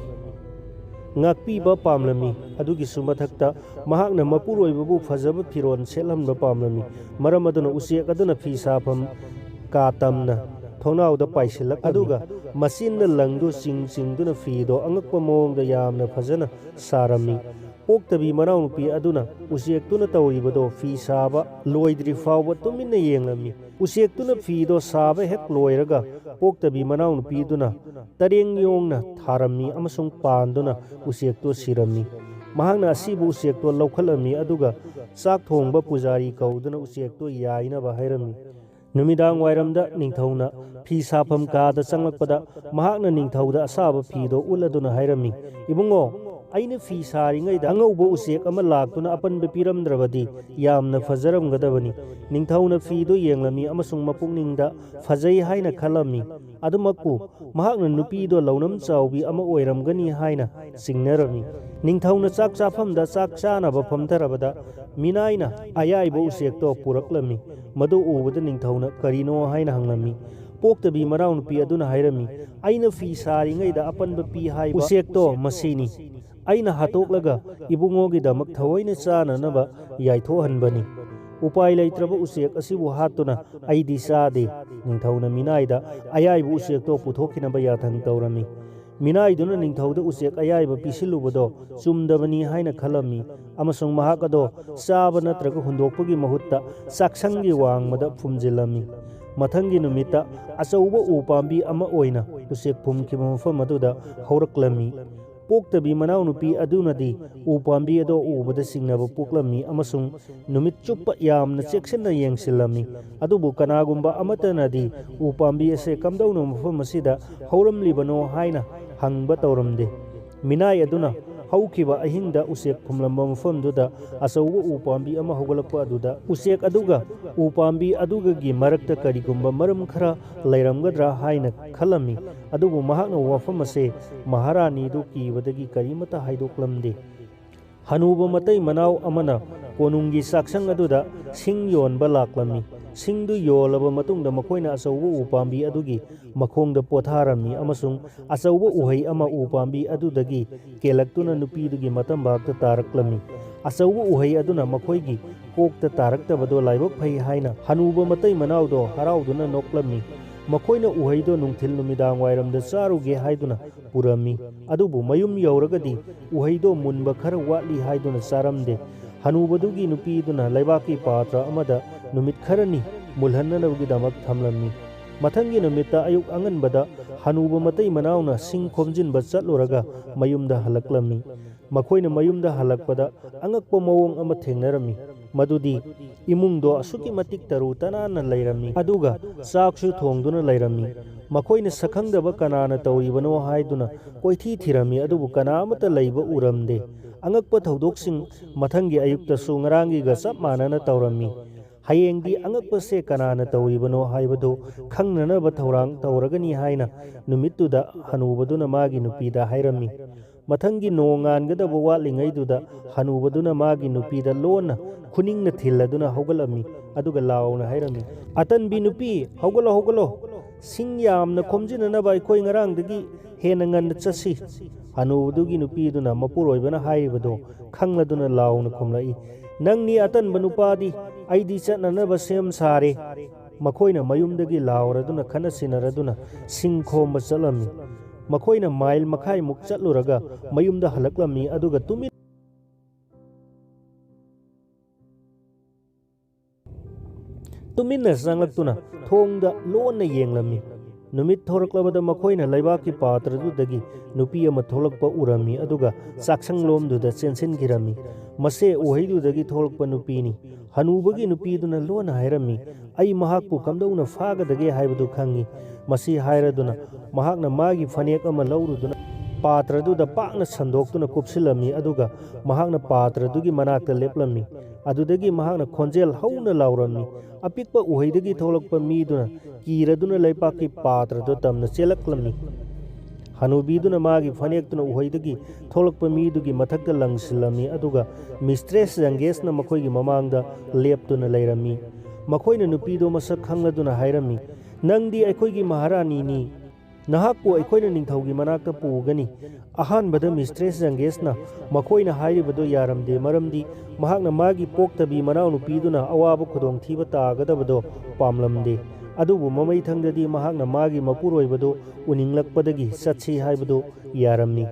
ꯉꯥꯛꯄꯤꯕ ꯄꯥꯝꯂꯝꯃꯤ꯫ ꯑꯗꯨꯒꯤꯁꯨ ꯃꯊꯛꯇ ꯃꯍꯥꯛꯅ ꯃꯄꯨꯔꯣꯏꯕꯕꯨ ꯐꯖꯕ ꯐꯤꯔꯣꯜ ꯁꯦꯠꯍꯟꯕ ꯄꯥꯝꯂꯝꯃꯤ꯫ ꯃꯔꯝ ꯑꯗꯨꯅ ꯎꯆꯦꯛ ꯑꯗꯨꯅ ꯐꯤ ꯁꯥꯐꯝ ꯀꯥ ꯇꯝꯅ ꯊꯣꯡꯅꯥꯎꯗ ꯄꯥꯏꯁꯤꯜꯂꯛꯂꯝꯃꯤ꯫ ꯑꯗꯨꯒ ꯃꯆꯤꯟꯅ ꯂꯪꯗꯨ ꯆꯤꯡ ꯆꯤꯡꯗꯨꯅ ꯐꯤꯗꯣ ꯑꯉꯛꯄ ꯃꯑꯣꯡꯗ ꯌꯥꯝꯅ ꯐꯖꯅ ꯁꯥꯔꯝꯃꯤ꯫ ꯄꯣꯛꯇꯕꯤ ꯃꯅꯥꯎꯅꯨꯄꯤ ꯑꯗꯨꯅ ꯎꯆꯦꯛꯇꯨꯅ ꯇꯧꯔꯤꯕꯗꯣ ꯐꯤ ꯁꯥꯕ ꯂꯣꯏꯗ꯭ꯔꯤ ꯐꯥꯎꯕ ꯇꯨꯃꯤꯟꯅ ꯌꯦꯡꯂꯝꯃꯤ꯫ ꯎꯆꯦꯛꯇꯨꯅ ꯐꯤꯗꯣ ꯁꯥꯕ ꯍꯦꯛ ꯂꯣꯏꯔꯒ ꯄꯣꯛꯇꯕꯤ ꯃꯅꯥꯎꯅꯨꯄꯤꯗꯨꯅ ꯇꯔꯦꯡ ꯌꯣꯡꯅ ꯊꯥꯔꯝꯃꯤ ꯑꯃꯁꯨꯡ ꯄꯥꯟꯗꯨꯅ ꯎꯆꯦꯛꯇꯣ ꯁꯤꯔꯝꯃꯤ꯫ ꯃꯍꯥꯛꯅ ꯑꯁꯤꯕ ꯎꯆꯦꯛꯇꯣ ꯂꯧꯈꯠꯂꯝꯃꯤ, ꯑꯗꯨꯒ ꯆꯥꯛ ꯊꯣꯡꯕ ꯄꯨꯖꯥꯔꯤ ꯀꯧꯗꯨꯅ ꯎꯆꯦꯛꯇꯣ ꯌꯥꯏꯅꯕ ꯍꯥꯏꯔꯝꯃꯤ꯫ ꯅꯨꯃꯤꯗꯥꯡ ꯋꯥꯏꯔꯝꯗ ꯅꯤꯡꯊꯧꯅ ꯐꯤ ꯁꯥꯐꯝ ꯀꯥꯗ ꯆꯪꯂꯛꯄꯗ, ꯃꯍꯥꯛꯅ ꯅꯤꯡꯊꯧꯗ ꯑꯁꯥꯕ ꯐꯤꯗꯣ ꯎꯠꯂꯗꯨꯅ ꯍꯥꯏꯔꯝꯃꯤ, "ꯏꯕꯨꯡꯉꯣ, ꯑꯩꯅ ꯐꯤ ꯁꯥꯔꯤꯉꯩꯗ ꯑꯉꯧꯕ ꯎꯆꯦꯛ ꯑꯃ ꯂꯥꯛꯇꯨꯅ ꯑꯄꯟꯕ ꯄꯤꯔꯝꯗ꯭ꯔꯕꯗꯤ ꯌꯥꯝꯅ ꯐꯖꯔꯝꯒꯗꯕꯅꯤ"꯫ ꯅꯤꯡꯊꯧꯅ ꯐꯤꯗꯣ ꯌꯦꯡꯂꯝꯃꯤ ꯑꯃꯁꯨꯡ ꯃꯄꯨꯛꯅꯤꯡꯗ ꯐꯖꯩ ꯍꯥꯏꯅ ꯈꯜꯂꯝꯃꯤ꯫ ꯑꯗꯨꯃꯛꯄꯨ ꯃꯍꯥꯛꯅ ꯅꯨꯄꯤꯗꯣ ꯂꯧꯅꯝ ꯆꯥꯎꯕꯤ ꯑꯃ ꯑꯣꯏꯔꯝꯒꯅꯤ ꯍꯥꯏꯅ ꯆꯤꯡꯅꯔꯝꯃꯤ꯫ ꯅꯤꯡꯊꯧꯅ ꯆꯥꯛ ꯆꯥꯐꯝꯗ ꯆꯥꯛ ꯆꯥꯅꯕ ꯐꯝꯊꯔꯕꯗ, ꯃꯤꯅꯥꯏꯅ ꯑꯌꯥꯏꯕ ꯎꯆꯦꯛꯇꯣ ꯄꯨꯔꯛꯂꯝꯃꯤ꯫ ꯃꯗꯨ ꯎꯕꯗ ꯅꯤꯡꯊꯧꯅ ꯀꯔꯤꯅꯣ ꯍꯥꯏꯅ ꯍꯪꯂꯝꯃꯤ꯫ ꯄꯣꯛꯇꯕꯤ ꯃꯅꯥꯎꯅꯨꯄꯤ ꯑꯗꯨꯅ ꯍꯥꯏꯔꯝꯃꯤ, "ꯑꯩꯅ ꯐꯤ ꯁꯥꯔꯤꯉꯩꯗ ꯑꯄꯟꯕ ꯄꯤ ꯍꯥꯏꯕ ꯎꯆꯦꯛꯇꯣ ꯃꯁꯤꯅꯤ꯫ ꯑꯩꯅ ꯍꯥꯠꯇꯣꯛꯂꯒ ꯏꯕꯨꯡꯉꯣꯒꯤꯗꯃꯛ ꯊꯑꯣꯏꯅ ꯆꯥꯅꯅꯕ ꯌꯥꯏꯊꯣꯛꯍꯟꯕꯅꯤ꯫ ꯎꯄꯥꯏ ꯂꯩꯇ꯭ꯔꯕ ꯎꯆꯦꯛ ꯑꯁꯤꯕꯨ ꯍꯥꯠꯇꯨꯅ ꯑꯩꯗꯤ ꯆꯥꯗꯦ"꯫ ꯅꯤꯡꯊꯧꯅ ꯃꯤꯅꯥꯏꯗ ꯑꯌꯥꯏꯕ ꯎꯆꯦꯛꯇꯣ ꯄꯨꯊꯣꯛꯈꯤꯅꯕ ꯌꯥꯊꯪ ꯇꯧꯔꯝꯃꯤ꯫ ꯃꯤꯅꯥꯏꯗꯨꯅ ꯅꯤꯡꯊꯧꯗ ꯎꯆꯦꯛ ꯑꯌꯥꯏꯕ ꯄꯤꯁꯤꯜꯂꯨꯕꯗꯣ ꯆꯨꯝꯗꯕꯅꯤ ꯍꯥꯏꯅ ꯈꯜꯂꯝꯃꯤ ꯑꯃꯁꯨꯡ ꯃꯍꯥꯛ ꯑꯗꯣ ꯆꯥꯕ ꯅꯠꯇ꯭ꯔꯒ ꯍꯨꯟꯗꯣꯛꯄꯒꯤ ꯃꯍꯨꯠꯇ ꯆꯥꯛꯁꯪꯒꯤ ꯋꯥꯡꯃꯗ ꯐꯨꯝꯖꯤꯜꯂꯝꯃꯤ꯫ ꯃꯊꯪꯒꯤ ꯅꯨꯃꯤꯠꯇ ꯑꯆꯧꯕ ꯎ ꯄꯥꯝꯕꯤ ꯑꯃ ꯑꯣꯏꯅ ꯎꯆꯦꯛ ꯐꯨꯝꯈꯤꯕ ꯃꯐꯝ ꯑꯗꯨꯗ ꯍꯧꯔꯛꯂꯝꯃꯤ꯫ ꯄꯣꯛꯇꯕꯤ ꯃꯅꯥꯎꯅꯨꯄꯤ ꯑꯗꯨꯅꯗꯤ ꯎ ꯄꯥꯝꯕꯤ ꯑꯗꯣ ꯎꯕꯗ ꯆꯤꯡꯅꯕ ꯄꯣꯛꯂꯝꯃꯤ ꯑꯃꯁꯨꯡ ꯅꯨꯃꯤꯠ ꯆꯨꯞꯄ ꯌꯥꯝꯅ ꯆꯦꯛꯁꯤꯟꯅ ꯌꯦꯡꯁꯤꯜꯂꯝꯃꯤ꯫ ꯑꯗꯨꯕꯨ ꯀꯅꯥꯒꯨꯝꯕ ꯑꯃꯠꯇꯅꯗꯤ ꯎ ꯄꯥꯝꯕꯤ ꯑꯁꯦ ꯀꯝꯗꯧꯅ ꯃꯐꯝ ꯑꯁꯤꯗ ꯍꯧꯔꯝꯂꯤꯕꯅꯣ ꯍꯥꯏꯅ ꯍꯪꯕ ꯇꯧꯔꯝꯗꯦ꯫ ꯃꯤꯅꯥꯏ ꯑꯗꯨꯅ ꯍꯧꯈꯤꯕ ꯑꯍꯤꯡꯗ ꯎꯆꯦꯛ ꯐꯨꯝꯂꯝꯕ ꯃꯐꯝꯗꯨꯗ ꯑꯆꯧꯕ ꯎ ꯄꯥꯝꯕꯤ ꯑꯃ ꯍꯧꯒꯠꯂꯛꯄ ꯑꯗꯨꯗ ꯎꯆꯦꯛ ꯑꯗꯨꯒ ꯎ ꯄꯥꯝꯕꯤ ꯑꯗꯨꯒꯒꯤ ꯃꯔꯛꯇ ꯀꯔꯤꯒꯨꯝꯕ ꯃꯔꯝ ꯈꯔ ꯂꯩꯔꯝꯒꯗ꯭ꯔꯥ ꯍꯥꯏꯅ ꯈꯜꯂꯝꯃꯤ꯫ ꯑꯗꯨꯕꯨ ꯃꯍꯥꯛꯅ ꯋꯥꯐꯝ ꯑꯁꯦ ꯃꯍꯥꯔꯥꯅꯤꯗꯨ ꯀꯤꯕꯗꯒꯤ ꯀꯔꯤꯃꯠꯇ ꯍꯥꯏꯗꯣꯛꯂꯝꯗꯦ꯫ ꯍꯅꯨꯕ ꯃꯇꯩ ꯃꯅꯥꯎ ꯑꯃꯅ ꯀꯣꯅꯨꯡꯒꯤ ꯆꯥꯛꯁꯪ ꯑꯗꯨꯗ ꯁꯤꯡ ꯌꯣꯟꯕ ꯂꯥꯛꯂꯝꯃꯤ꯫ ꯁꯤꯡꯗꯨ ꯌꯣꯜꯂꯕ ꯃꯇꯨꯡꯗ ꯃꯈꯣꯏꯅ ꯑꯆꯧꯕ ꯎ ꯄꯥꯝꯕꯤ ꯑꯗꯨꯒꯤ ꯃꯈꯣꯡꯗ ꯄꯣꯊꯥꯔꯝꯃꯤ ꯑꯃꯁꯨꯡ ꯑꯆꯧꯕ ꯎꯍꯩ ꯑꯃ ꯎ ꯄꯥꯝꯕꯤ ꯑꯗꯨꯗꯒꯤ ꯀꯦꯜꯂꯛꯇꯨꯅ ꯅꯨꯄꯤꯗꯨꯒꯤ ꯃꯇꯝꯕꯥꯛꯇ ꯇꯥꯔꯛꯂꯝꯃꯤ꯫ ꯑꯆꯧꯕ ꯎꯍꯩ ꯑꯗꯨꯅ ꯃꯈꯣꯏꯒꯤ ꯀꯣꯛꯇ ꯇꯥꯔꯛꯇꯕꯗꯣ ꯂꯥꯏꯕꯛ ꯐꯩ ꯍꯥꯏꯅ ꯍꯅꯨꯕ ꯃꯇꯩ ꯃꯅꯥꯎꯗꯣ ꯍꯔꯥꯎꯗꯨꯅ ꯅꯣꯛꯂꯝꯃꯤ꯫ ꯃꯈꯣꯏꯅ ꯎꯍꯩꯗꯣ ꯅꯨꯡꯊꯤꯜ ꯅꯨꯃꯤꯗꯥꯡ ꯋꯥꯏꯔꯝꯗ ꯆꯥꯔꯨꯒꯦ ꯍꯥꯏꯗꯨꯅ ꯄꯨꯔꯝꯃꯤ꯫ ꯑꯗꯨꯕꯨ ꯃꯌꯨꯝ ꯌꯧꯔꯒꯗꯤ ꯎꯍꯩꯗꯣ ꯃꯨꯟꯕ ꯈꯔ ꯋꯥꯠꯂꯤ ꯍꯥꯏꯗꯨꯅ ꯆꯥꯔꯝꯗꯦ꯫ ꯍꯅꯨꯕꯗꯨꯒꯤ ꯅꯨꯄꯤꯗꯨꯅ ꯂꯩꯕꯥꯛꯀꯤ ꯄꯥꯇ꯭ꯔ ꯑꯃꯗ ꯅꯨꯃꯤꯠ ꯈꯔꯅꯤ ꯃꯨꯜꯍꯟꯅꯅꯕꯒꯤꯗꯃꯛ ꯊꯝꯂꯝꯃꯤ꯫ ꯃꯊꯪꯒꯤ ꯅꯨꯃꯤꯠꯇ ꯑꯌꯨꯛ ꯑꯉꯟꯕꯗ ꯍꯅꯨꯕ ꯃꯇꯩ ꯃꯅꯥꯎꯅ ꯁꯤꯡ ꯈꯣꯝꯖꯤꯟꯕ ꯆꯠꯂꯨꯔꯒ ꯃꯌꯨꯝꯗ ꯍꯜꯂꯛꯂꯝꯃꯤ꯫ ꯃꯈꯣꯏꯅ ꯃꯌꯨꯝꯗ ꯍꯜꯂꯛꯄꯗ ꯑꯉꯛꯄ ꯃꯑꯣꯡ ꯑꯃ ꯊꯦꯡꯅꯔꯝꯃꯤ꯫ ꯃꯗꯨꯗꯤ ꯏꯃꯨꯡꯗꯣ ꯑꯁꯨꯛꯀꯤ ꯃꯇꯤꯛ ꯇꯔꯨ ꯇꯅꯥꯟꯅ ꯂꯩꯔꯝꯃꯤ, ꯑꯗꯨꯒ ꯆꯥꯛꯁꯨ ꯊꯣꯡꯗꯨꯅ ꯂꯩꯔꯝꯃꯤ꯫ ꯃꯈꯣꯏꯅ ꯁꯛꯈꯪꯗꯕ ꯀꯅꯥꯅ ꯇꯧꯔꯤꯕꯅꯣ ꯍꯥꯏꯗꯨꯅ ꯀꯣꯏꯊꯤ ꯊꯤꯔꯝꯃꯤ, ꯑꯗꯨꯕꯨ ꯀꯅꯥ ꯑꯃꯠꯇ ꯂꯩꯕ ꯎꯔꯝꯗꯦ꯫ ꯑꯉꯛꯄ ꯊꯧꯗꯣꯛꯁꯤꯡ ꯃꯊꯪꯒꯤ ꯑꯌꯨꯛꯇꯁꯨ ꯉꯔꯥꯡꯒꯤꯒ ꯆꯞ ꯃꯥꯟꯅꯅ ꯇꯧꯔꯝꯃꯤ꯫ ꯍꯌꯦꯡꯗꯤ ꯑꯉꯛꯄꯁꯦ ꯀꯅꯥꯅ ꯇꯧꯔꯤꯕꯅꯣ ꯍꯥꯏꯕꯗꯨ ꯈꯪꯅꯅꯕ ꯊꯧꯔꯥꯡ ꯇꯧꯔꯒꯅꯤ ꯍꯥꯏꯅ ꯅꯨꯃꯤꯠꯇꯨꯗ ꯍꯅꯨꯕꯗꯨꯅ ꯃꯥꯒꯤ ꯅꯨꯄꯤꯗ ꯍꯥꯏꯔꯝꯃꯤ꯫ ꯃꯊꯪꯒꯤ ꯅꯣꯡꯉꯥꯟꯒꯗꯕ ꯋꯥꯠꯂꯤꯉꯩꯗꯨꯗ ꯍꯅꯨꯕꯗꯨꯅ ꯃꯥꯒꯤ ꯅꯨꯄꯤꯗ ꯂꯣꯟꯅ ꯈꯨꯅꯤꯡꯅ ꯊꯤꯜꯂꯗꯨꯅ ꯍꯧꯒꯠꯂꯝꯃꯤ, ꯑꯗꯨꯒ ꯂꯥꯎꯅ ꯍꯥꯏꯔꯝꯃꯤ, "ꯑꯇꯟꯕꯤ ꯅꯨꯄꯤ, ꯍꯧꯒꯠꯂꯣ, ꯍꯧꯒꯠꯂꯣ! ꯁꯤꯡ ꯌꯥꯝꯅ ꯈꯣꯝꯖꯤꯟꯅꯅꯕ ꯑꯩꯈꯣꯏ ꯉꯔꯥꯡꯗꯒꯤ ꯍꯦꯟꯅ ꯉꯟꯅ ꯆꯠꯁꯤ꯫" ꯍꯅꯨꯕꯗꯨꯒꯤ ꯅꯨꯄꯤꯗꯨꯅ ꯃꯄꯨꯔꯣꯏꯕꯅ ꯍꯥꯏꯔꯤꯕꯗꯣ ꯈꯪꯂꯗꯨꯅ ꯂꯥꯎꯅ ꯈꯨꯝꯂꯛꯏ, "ꯅꯪꯅꯤ ꯑꯇꯟꯕ ꯅꯨꯄꯥꯗꯤ, ꯑꯩꯗꯤ ꯆꯠꯅꯅꯕ ꯁꯦꯝ ꯁꯥꯔꯦ꯫" ꯃꯈꯣꯏꯅ ꯃꯌꯨꯝꯗꯒꯤ ꯂꯥꯎꯔꯗꯨꯅ ꯈꯠꯅ ꯁꯤꯟꯅꯔꯗꯨꯅ ꯁꯤꯡ ꯈꯣꯝꯕ ꯆꯠꯂꯝꯃꯤ꯫ ꯃꯈꯣꯏꯅ ꯃꯥꯏꯜ ꯃꯈꯥꯏꯃꯨꯛ ꯆꯠꯂꯨꯔꯒ ꯃꯌꯨꯝꯗ ꯍꯜꯂꯛꯂꯝꯃꯤ, ꯑꯗꯨꯒ ꯇꯨꯃꯤꯟ ꯇꯨꯃꯤꯟꯅ ꯆꯪꯂꯛꯇꯨꯅ ꯊꯣꯡꯗ ꯂꯣꯟꯅ ꯌꯦꯡꯂꯝꯃꯤ꯫ ꯅꯨꯃꯤꯠ ꯊꯣꯔꯛꯂꯕꯗ ꯃꯈꯣꯏꯅ ꯂꯩꯕꯥꯛꯀꯤ ꯄꯥꯇ꯭ꯔꯗꯨꯗꯒꯤ ꯅꯨꯄꯤ ꯑꯃ ꯊꯣꯛꯂꯛꯄ ꯎꯔꯝꯃꯤ, ꯑꯗꯨꯒ ꯆꯥꯛꯁꯪꯂꯣꯝꯗꯨꯗ ꯆꯦꯟꯁꯤꯟꯈꯤꯔꯝꯃꯤ꯫ ꯃꯁꯦ ꯎꯍꯩꯗꯨꯗꯒꯤ ꯊꯣꯛꯂꯛꯄ ꯅꯨꯄꯤꯅꯤ꯫ ꯍꯅꯨꯕꯒꯤ ꯅꯨꯄꯤꯗꯨꯅ ꯂꯣꯟꯅ ꯍꯥꯏꯔꯝꯃꯤ, "ꯑꯩ ꯃꯍꯥꯛꯄꯨ ꯀꯝꯗꯧꯅ ꯐꯥꯒꯗꯒꯦ ꯍꯥꯏꯕꯗꯨ ꯈꯪꯏ꯫" ꯃꯁꯤ ꯍꯥꯏꯔꯗꯨꯅ ꯃꯍꯥꯛꯅ ꯃꯥꯒꯤ ꯐꯅꯦꯛ ꯑꯃ ꯂꯧꯔꯨꯗꯨꯅ ꯄꯥꯇ꯭ꯔꯗꯨꯗ ꯄꯥꯛꯅ ꯁꯟꯗꯣꯛꯇꯨꯅ ꯀꯨꯞꯁꯤꯜꯂꯝꯃꯤ, ꯑꯗꯨꯒ ꯃꯍꯥꯛꯅ ꯄꯥꯇ꯭ꯔꯗꯨꯒꯤ ꯃꯅꯥꯛꯇ ꯂꯦꯞꯂꯝꯃꯤ꯫ ꯑꯗꯨꯗꯒꯤ ꯃꯍꯥꯛꯅ ꯈꯣꯟꯖꯦꯜ ꯍꯧꯅ ꯂꯥꯎꯔꯝꯃꯤ꯫ ꯑꯄꯤꯛꯄ ꯎꯍꯩꯗꯒꯤ ꯊꯣꯛꯂꯛꯄ ꯃꯤꯗꯨꯅ ꯀꯤꯔꯗꯨꯅ ꯂꯩꯄꯥꯛꯀꯤ ꯄꯥꯇ꯭ꯔꯗꯨ ꯇꯝꯅ ꯆꯦꯜꯂꯛꯂꯝꯃꯤ꯫ ꯍꯅꯨꯕꯤꯗꯨꯅ ꯃꯥꯒꯤ ꯐꯅꯦꯛꯇꯨꯅ ꯎꯍꯩꯗꯒꯤ ꯊꯣꯛꯂꯛꯄ ꯃꯤꯗꯨꯒꯤ ꯃꯊꯛꯇ ꯂꯪꯁꯤꯜꯂꯝꯃꯤ, ꯑꯗꯨꯒ ꯃꯤꯁꯇ꯭ꯔꯦꯁ ꯌꯪꯒꯦꯁꯅ ꯃꯈꯣꯏꯒꯤ ꯃꯃꯥꯡꯗ ꯂꯦꯞꯇꯨꯅ ꯂꯩꯔꯝꯃꯤ꯫ ꯃꯈꯣꯏꯅ ꯅꯨꯄꯤꯗꯨ ꯃꯁꯛ ꯈꯪꯂꯗꯨꯅ ꯍꯥꯏꯔꯝꯃꯤ, "ꯅꯪꯗꯤ ꯑꯩꯈꯣꯏꯒꯤ ꯃꯍꯥꯔꯥꯅꯤꯅꯤ꯫ ꯅꯍꯥꯛꯄꯨ ꯑꯩꯈꯣꯏꯅ ꯅꯤꯡꯊꯧꯒꯤ ꯃꯅꯥꯛꯇ ꯄꯨꯒꯅꯤ꯫" ꯑꯍꯥꯟꯕꯗ ꯃꯤꯁꯇ꯭ꯔꯦꯁ ꯌꯪꯒꯦꯁꯅ ꯃꯈꯣꯏꯅ ꯍꯥꯏꯔꯤꯕꯗꯨ ꯌꯥꯔꯝꯗꯦ, ꯃꯔꯝꯗꯤ ꯃꯍꯥꯛꯅ ꯃꯥꯒꯤ ꯄꯣꯛꯇꯕꯤ ꯃꯅꯥꯎꯅꯨꯄꯤꯗꯨꯅ ꯑꯋꯥꯕ ꯈꯨꯗꯣꯡꯊꯤꯕ ꯇꯥꯒꯗꯕꯗꯣ ꯄꯥꯝꯂꯝꯗꯦ꯫ ꯑꯗꯨꯕꯨ ꯃꯃꯩꯊꯪꯗꯗꯤ ꯃꯍꯥꯛꯅ ꯃꯥꯒꯤ ꯃꯄꯨꯔꯣꯏꯕꯗꯨ ꯎꯅꯤꯡꯂꯛꯄꯗꯒꯤ ꯆꯠꯁꯤ ꯍꯥꯏꯕꯗꯨ ꯌꯥꯔꯝꯃꯤ꯫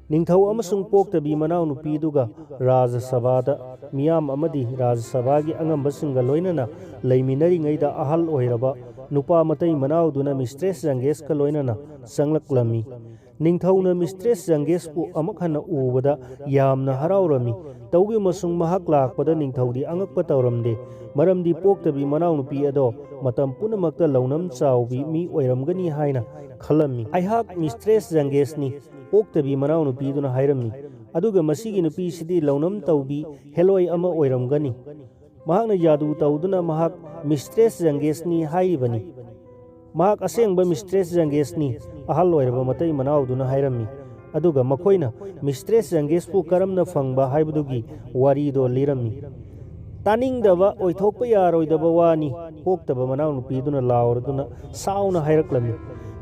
ꯅꯤꯡꯊꯧ ꯑꯃꯁꯨꯡ ꯄꯣꯛꯇꯕꯤ ꯃꯅꯥꯎꯅꯨꯄꯤꯗꯨꯒ ꯔꯥꯖ ꯁꯚꯥꯗ ꯃꯤꯌꯥꯝ ꯑꯃꯗꯤ ꯔꯥꯖ ꯁꯚꯥꯒꯤ ꯑꯉꯝꯕꯁꯤꯡꯒ ꯂꯣꯏꯅꯅ ꯂꯩꯃꯤꯟꯅꯔꯤꯉꯩꯗ ꯑꯍꯜ ꯑꯣꯏꯔꯕ ꯅꯨꯄꯥ ꯃꯇꯩ ꯃꯅꯥꯎꯗꯨꯅ ꯃꯤꯁꯇ꯭ꯔꯦꯁ ꯖꯪꯒꯦꯁꯀ ꯂꯣꯏꯅꯅ ꯆꯪꯂꯛꯂꯝꯃꯤ꯫ ꯅꯤꯡꯊꯧꯅ ꯃꯤꯁꯇ꯭ꯔꯦꯁ ꯖꯪꯒꯦꯁꯄꯨ ꯑꯃꯨꯛ ꯍꯟꯅ ꯎꯕꯗ ꯌꯥꯝꯅ ꯍꯔꯥꯎꯔꯝꯃꯤ꯫ ꯇꯧꯕꯤꯃꯁꯨꯡ ꯃꯍꯥꯛ ꯂꯥꯛꯄꯗ ꯅꯤꯡꯊꯧꯗꯤ ꯑꯉꯛꯄ ꯇꯧꯔꯝꯗꯦ, ꯃꯔꯝꯗꯤ ꯄꯣꯛꯇꯕꯤ ꯃꯅꯥꯎꯅꯨꯄꯤ ꯑꯗꯣ ꯃꯇꯝ ꯄꯨꯝꯅꯃꯛꯇ ꯂꯧꯅꯝ ꯆꯥꯎꯕꯤ ꯃꯤ ꯑꯣꯏꯔꯝꯒꯅꯤ ꯍꯥꯏꯅ ꯈꯜꯂꯝꯃꯤ꯫ "ꯑꯩꯍꯥꯛ ꯃꯤꯁꯇ꯭ꯔꯦꯁ ꯖꯪꯒꯦꯁꯅꯤ", ꯄꯣꯛꯇꯕꯤ ꯃꯅꯥꯎꯅꯨꯄꯤꯗꯨꯅ ꯍꯥꯏꯔꯝꯃꯤ꯫ "ꯑꯗꯨꯒ ꯃꯁꯤꯒꯤ ꯅꯨꯄꯤꯁꯤꯗꯤ ꯂꯧꯅꯝ ꯇꯧꯕꯤ ꯍꯦꯂꯣꯏ ꯑꯃ ꯑꯣꯏꯔꯝꯒꯅꯤ꯫ ꯃꯍꯥꯛꯅ ꯖꯥꯗꯨ ꯇꯧꯗꯨꯅ ꯃꯍꯥꯛ ꯃꯤꯁꯇ꯭ꯔꯦꯁ ꯖꯪꯒꯦꯁꯅꯤ ꯍꯥꯏꯔꯤꯕꯅꯤ꯫ ꯃꯍꯥꯛ ꯑꯁꯦꯡꯕ ꯃꯤꯁꯇ꯭ꯔꯦꯁ ꯖꯪꯒꯦꯁꯅꯤ", ꯑꯍꯜ ꯑꯣꯏꯔꯕ ꯃꯇꯩ ꯃꯅꯥꯎꯗꯨꯅ ꯍꯥꯏꯔꯝꯃꯤ꯫ ꯑꯗꯨꯒ ꯃꯈꯣꯏꯅ ꯃꯤꯁꯇ꯭ꯔꯦꯁ ꯖꯪꯒꯦꯁꯄꯨ ꯀꯔꯝꯅ ꯐꯪꯕ ꯍꯥꯏꯕꯗꯨꯒꯤ ꯋꯥꯔꯤꯗꯣ ꯂꯤꯔꯝꯃꯤ꯫ "ꯇꯥꯅꯤꯡꯗꯕ, ꯑꯣꯏꯊꯣꯛꯄ ꯌꯥꯔꯣꯏꯗꯕ ꯋꯥꯅꯤ", ꯄꯣꯛꯇꯕ ꯃꯅꯥꯎꯅꯨꯄꯤꯗꯨꯅ ꯂꯥꯎꯔꯗꯨꯅ ꯁꯥꯎꯅ ꯍꯥꯏꯔꯛꯂꯝꯃꯤ꯫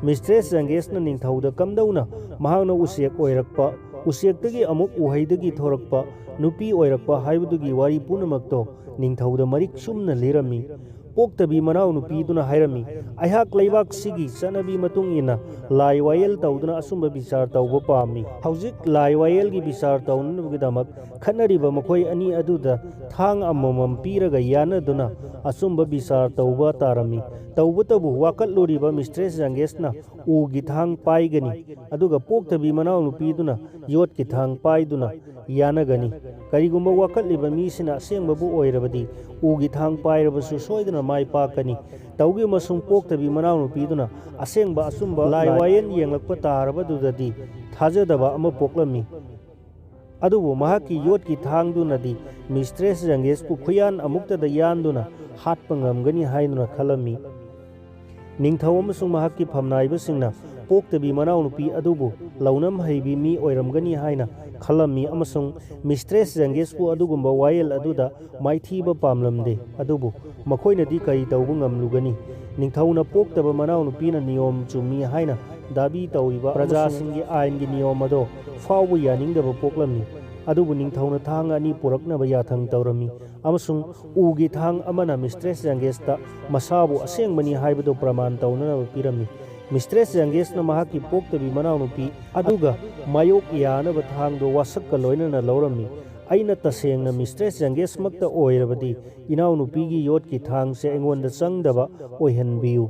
ꯃꯤꯁꯇ꯭ꯔꯦꯁ ꯖꯪꯒꯦꯁꯅ ꯅꯤꯡꯊꯧꯗ ꯀꯝꯗꯧꯅ ꯃꯍꯥꯛꯅ ꯎꯆꯦꯛ ꯑꯣꯏꯔꯛꯄ, ꯎꯆꯦꯛꯇꯒꯤ ꯑꯃꯨꯛ ꯎꯍꯩꯗꯒꯤ ꯊꯣꯔꯛꯄ, ꯅꯨꯄꯤ ꯑꯣꯏꯔꯛꯄ ꯍꯥꯏꯕꯗꯨꯒꯤ ꯋꯥꯔꯤ ꯄꯨꯝꯅꯃꯛꯇꯣ ꯅꯤꯡꯊꯧꯗ ꯃꯔꯤꯛ ꯆꯨꯝꯅ ꯂꯤꯔꯝꯃꯤ꯫ ꯄꯣꯛꯇꯕꯤ ꯃꯅꯥꯎꯅꯨꯄꯤꯗꯨꯅ ꯍꯥꯏꯔꯝꯃꯤ, "ꯑꯩꯍꯥꯛ ꯂꯩꯕꯥꯛꯁꯤꯒꯤ ꯆꯠꯅꯕꯤ ꯃꯇꯨꯡ ꯏꯟꯅ ꯂꯥꯏ ꯋꯥꯌꯦꯜ ꯇꯧꯗꯨꯅ ꯑꯆꯨꯝꯕ ꯕꯤꯆꯥꯔ ꯇꯧꯕ ꯄꯥꯝꯃꯤ꯫ ꯍꯧꯖꯤꯛ ꯂꯥꯏ ꯋꯥꯌꯦꯜꯒꯤ ꯕꯤꯆꯥꯔ ꯇꯧꯅꯅꯕꯒꯤꯗꯃꯛ ꯈꯠꯅꯔꯤꯕ ꯃꯈꯣꯏ ꯑꯅꯤ ꯑꯗꯨꯗ ꯊꯥꯡ ꯑꯃꯃꯝ ꯄꯤꯔꯒ ꯌꯥꯅꯗꯨꯅ ꯑꯆꯨꯝꯕ ꯕꯤꯆꯥꯔ ꯇꯧꯕ ꯇꯥꯔꯝꯃꯤ꯫ ꯇꯧꯕꯇꯕꯨ ꯋꯥꯀꯠꯂꯨꯔꯤꯕ ꯃꯤꯁꯇ꯭ꯔꯦꯁ ꯖꯪꯒꯦꯁꯅ ꯎꯒꯤ ꯊꯥꯡ ꯄꯥꯏꯒꯅꯤ, ꯑꯗꯨꯒ ꯄꯣꯛꯇꯕꯤ ꯃꯅꯥꯎꯅꯨꯄꯤꯗꯨꯅ ꯌꯣꯠꯀꯤ ꯊꯥꯡ ꯄꯥꯏꯗꯨꯅ ꯌꯥꯅꯒꯅꯤ꯫ ꯀꯔꯤꯒꯨꯝꯕ ꯋꯥꯀꯠꯂꯤꯕ ꯃꯤꯁꯤꯅ ꯑꯁꯦꯡꯕꯕꯨ ꯑꯣꯏꯔꯕꯗꯤ ꯎꯒꯤ ꯊꯥꯡ ꯄꯥꯏꯔꯕꯁꯨ ꯁꯣꯏꯗꯅ ꯃꯥꯏ ꯄꯥꯛꯀꯅꯤ꯫ ꯇꯧꯕꯤꯃꯁꯨꯡ ꯄꯣꯛꯇꯕꯤ ꯃꯅꯥꯎꯅꯨꯄꯤꯗꯨꯅ ꯑꯁꯦꯡꯕ ꯑꯆꯨꯝꯕ ꯂꯥꯏ ꯋꯥꯌꯦꯜ ꯌꯦꯡꯂꯛꯄ ꯇꯥꯔꯕꯗꯨꯗꯗꯤ ꯊꯥꯖꯗꯕ ꯑꯃ ꯄꯣꯛꯂꯝꯃꯤ꯫ ꯑꯗꯨꯕꯨ ꯃꯍꯥꯛꯀꯤ ꯌꯣꯠꯀꯤ ꯊꯥꯡꯗꯨꯅꯗꯤ ꯃꯤꯁꯇ꯭ꯔꯦꯁ ꯖꯪꯒꯦꯁꯄꯨ ꯈꯨꯌꯥꯟ ꯑꯃꯨꯛꯇꯗ ꯌꯥꯟꯗꯨꯅ ꯍꯥꯠꯄ ꯉꯝꯒꯅꯤ ꯍꯥꯏꯗꯨꯅ ꯈꯜꯂꯝꯃꯤ꯫ ꯅꯤꯡꯊꯧ ꯑꯃꯁꯨꯡ ꯃꯍꯥꯛꯀꯤ ꯐꯝꯅꯥꯏꯕꯁꯤꯡꯅ ꯄꯣꯛꯇꯕꯤ ꯃꯅꯥꯎꯅꯨꯄꯤ ꯑꯗꯨꯕꯨ ꯂꯧꯅꯝ ꯍꯩꯕꯤ ꯃꯤ ꯑꯣꯏꯔꯝꯒꯅꯤ ꯍꯥꯏꯅ ꯈꯜꯂꯝꯃꯤ ꯑꯃꯁꯨꯡ ꯃꯤꯁꯇ꯭ꯔꯦꯁ ꯖꯪꯒꯦꯁꯄꯨ ꯑꯗꯨꯒꯨꯝꯕ ꯋꯥꯌꯦꯜ ꯑꯗꯨꯗ ꯃꯥꯏꯊꯤꯕ ꯄꯥꯝꯂꯝꯗꯦ꯫ ꯑꯗꯨꯕꯨ ꯃꯈꯣꯏꯅꯗꯤ ꯀꯔꯤ ꯇꯧꯕ ꯉꯝꯂꯨꯒꯅꯤ? ꯅꯤꯡꯊꯧꯅ ꯄꯣꯛꯇꯕ ꯃꯅꯥꯎꯅꯨꯄꯤꯅ ꯅꯤꯌꯣꯝ ꯆꯨꯝꯃꯤ ꯍꯥꯏꯅ ꯗꯥꯕꯤ ꯇꯧꯔꯤꯕ ꯄ꯭ꯔꯖꯥꯁꯤꯡꯒꯤ ꯑꯥꯏꯟꯒꯤ ꯅꯤꯌꯣꯝ ꯑꯗꯣ ꯐꯥꯎꯕ ꯌꯥꯅꯤꯡꯗꯕ ꯄꯣꯛꯂꯝꯃꯤ꯫ ꯑꯗꯨꯕꯨ ꯅꯤꯡꯊꯧꯅ ꯊꯥꯡ ꯑꯅꯤ ꯄꯨꯔꯛꯅꯕ ꯌꯥꯊꯪ ꯇꯧꯔꯝꯃꯤ ꯑꯃꯁꯨꯡ ꯎꯒꯤ ꯊꯥꯡ ꯑꯃꯅ ꯃꯤꯁꯇ꯭ꯔꯦꯁ ꯖꯪꯒꯦꯁꯇ ꯃꯁꯥꯕꯨ ꯑꯁꯦꯡꯕꯅꯤ ꯍꯥꯏꯕꯗꯨ ꯄ꯭ꯔꯃꯥꯟ ꯇꯧꯅꯅꯕ ꯄꯤꯔꯝꯃꯤ꯫ ꯃꯤꯁꯇ꯭ꯔꯦꯁ ꯖꯪꯒꯦꯁꯅ ꯃꯍꯥꯛꯀꯤ ꯄꯣꯛꯇꯕꯤ ꯃꯅꯥꯎꯅꯨꯄꯤ ꯑꯗꯨꯒ ꯃꯥꯌꯣꯛ ꯌꯥꯅꯕ ꯊꯥꯡꯗꯣ ꯋꯥꯁꯛꯀ ꯂꯣꯏꯅꯅ ꯂꯧꯔꯝꯃꯤ꯫ ꯑꯩꯅ ꯇꯁꯦꯡꯅ ꯃꯤꯁꯇ꯭ꯔꯦꯁ ꯌꯪꯒꯦꯁꯃꯛꯇ ꯑꯣꯏꯔꯕꯗꯤ, ꯏꯅꯥꯎꯅꯨꯄꯤꯒꯤ ꯌꯣꯠꯀꯤ ꯊꯥꯡꯁꯦ ꯑꯩꯉꯣꯟꯗ ꯆꯪꯗꯕ ꯑꯣꯏꯍꯟꯕꯤꯌꯨ꯫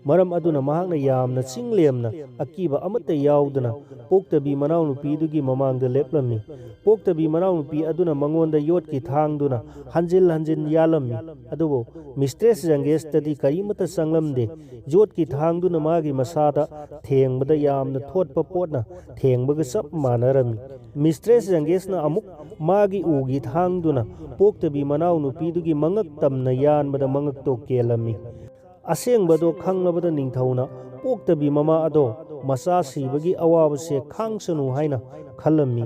ꯃꯔꯝ ꯑꯗꯨꯅ ꯃꯍꯥꯛꯅ ꯌꯥꯝꯅ ꯆꯤꯡꯂꯦꯝꯅ ꯑꯀꯤꯕ ꯑꯃꯠꯇ ꯌꯥꯎꯗꯅ ꯄꯣꯛꯇꯕꯤ ꯃꯅꯥꯎꯅꯨꯄꯤꯗꯨꯒꯤ ꯃꯃꯥꯡꯗ ꯂꯦꯞꯂꯝꯃꯤ꯫ ꯄꯣꯛꯇꯕꯤ ꯃꯅꯥꯎꯅꯨꯄꯤ ꯑꯗꯨꯅ ꯃꯉꯣꯟꯗ ꯌꯣꯠꯀꯤ ꯊꯥꯡꯗꯨꯅ ꯍꯟꯖꯤꯟ ꯍꯟꯖꯤꯟ ꯌꯥꯜꯂꯝꯃꯤ꯫ ꯑꯗꯨꯕꯨ ꯃꯤꯁꯇ꯭ꯔꯦꯁ ꯌꯪꯒꯦꯁꯇꯗꯤ ꯀꯔꯤꯃꯠꯇ ꯆꯪꯂꯝꯗꯦ꯫ ꯌꯣꯠꯀꯤ ꯊꯥꯡꯗꯨꯅ ꯃꯥꯒꯤ ꯃꯁꯥꯗ ꯊꯦꯡꯕꯗ ꯌꯥꯝꯅ ꯊꯣꯠꯄ ꯄꯣꯠꯅ ꯊꯦꯡꯕꯒ ꯆꯞ ꯃꯥꯟꯅꯔꯝꯃꯤ꯫ ꯃꯤꯁꯇ꯭ꯔꯦꯁ ꯌꯪꯒꯦꯁꯅ ꯑꯃꯨꯛ ꯃꯥꯒꯤ ꯎꯒꯤ ꯊꯥꯡꯗꯨꯅ ꯄꯣꯛꯇꯕꯤ ꯃꯅꯥꯎꯅꯨꯄꯤꯗꯨꯒꯤ ꯃꯉꯛ ꯇꯝꯅ ꯌꯥꯟꯕꯗ ꯃꯉꯛꯇꯣ ꯀꯦꯜꯂꯝꯃꯤ꯫ ꯑꯁꯦꯡꯕꯗꯣ ꯈꯪꯂꯕꯗ ꯅꯤꯡꯊꯧꯅ ꯄꯣꯛꯇꯕꯤ ꯃꯃꯥ ꯑꯗꯣ ꯃꯆꯥ ꯁꯤꯕꯒꯤ ꯑꯋꯥꯕꯁꯦ ꯈꯥꯡꯁꯅꯨ ꯍꯥꯏꯅ ꯈꯜꯂꯝꯃꯤ꯫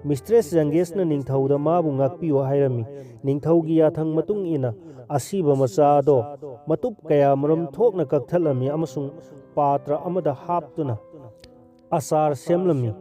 ꯃꯤꯁꯇ꯭ꯔꯦꯁ ꯌꯪꯒꯦꯁꯅ ꯅꯤꯡꯊꯧꯗ ꯃꯥꯕꯨ ꯉꯥꯛꯄꯤꯌꯨ ꯍꯥꯏꯔꯝꯃꯤ꯫ ꯅꯤꯡꯊꯧꯒꯤ ꯌꯥꯊꯪ ꯃꯇꯨꯡ ꯏꯟꯅ ꯑꯁꯤꯕ ꯃꯆꯥ ꯑꯗꯣ ꯃꯇꯨꯞ ꯀꯌꯥꯃꯔꯨꯝ ꯊꯣꯛꯅ ꯀꯛꯊꯠꯂꯝꯃꯤ ꯑꯃꯁꯨꯡ ꯄꯥꯇ꯭ꯔ ꯑꯃꯗ ꯍꯥꯞꯇꯨꯅ ꯑꯆꯥꯔ ꯁꯦꯝꯂꯝꯃꯤ꯫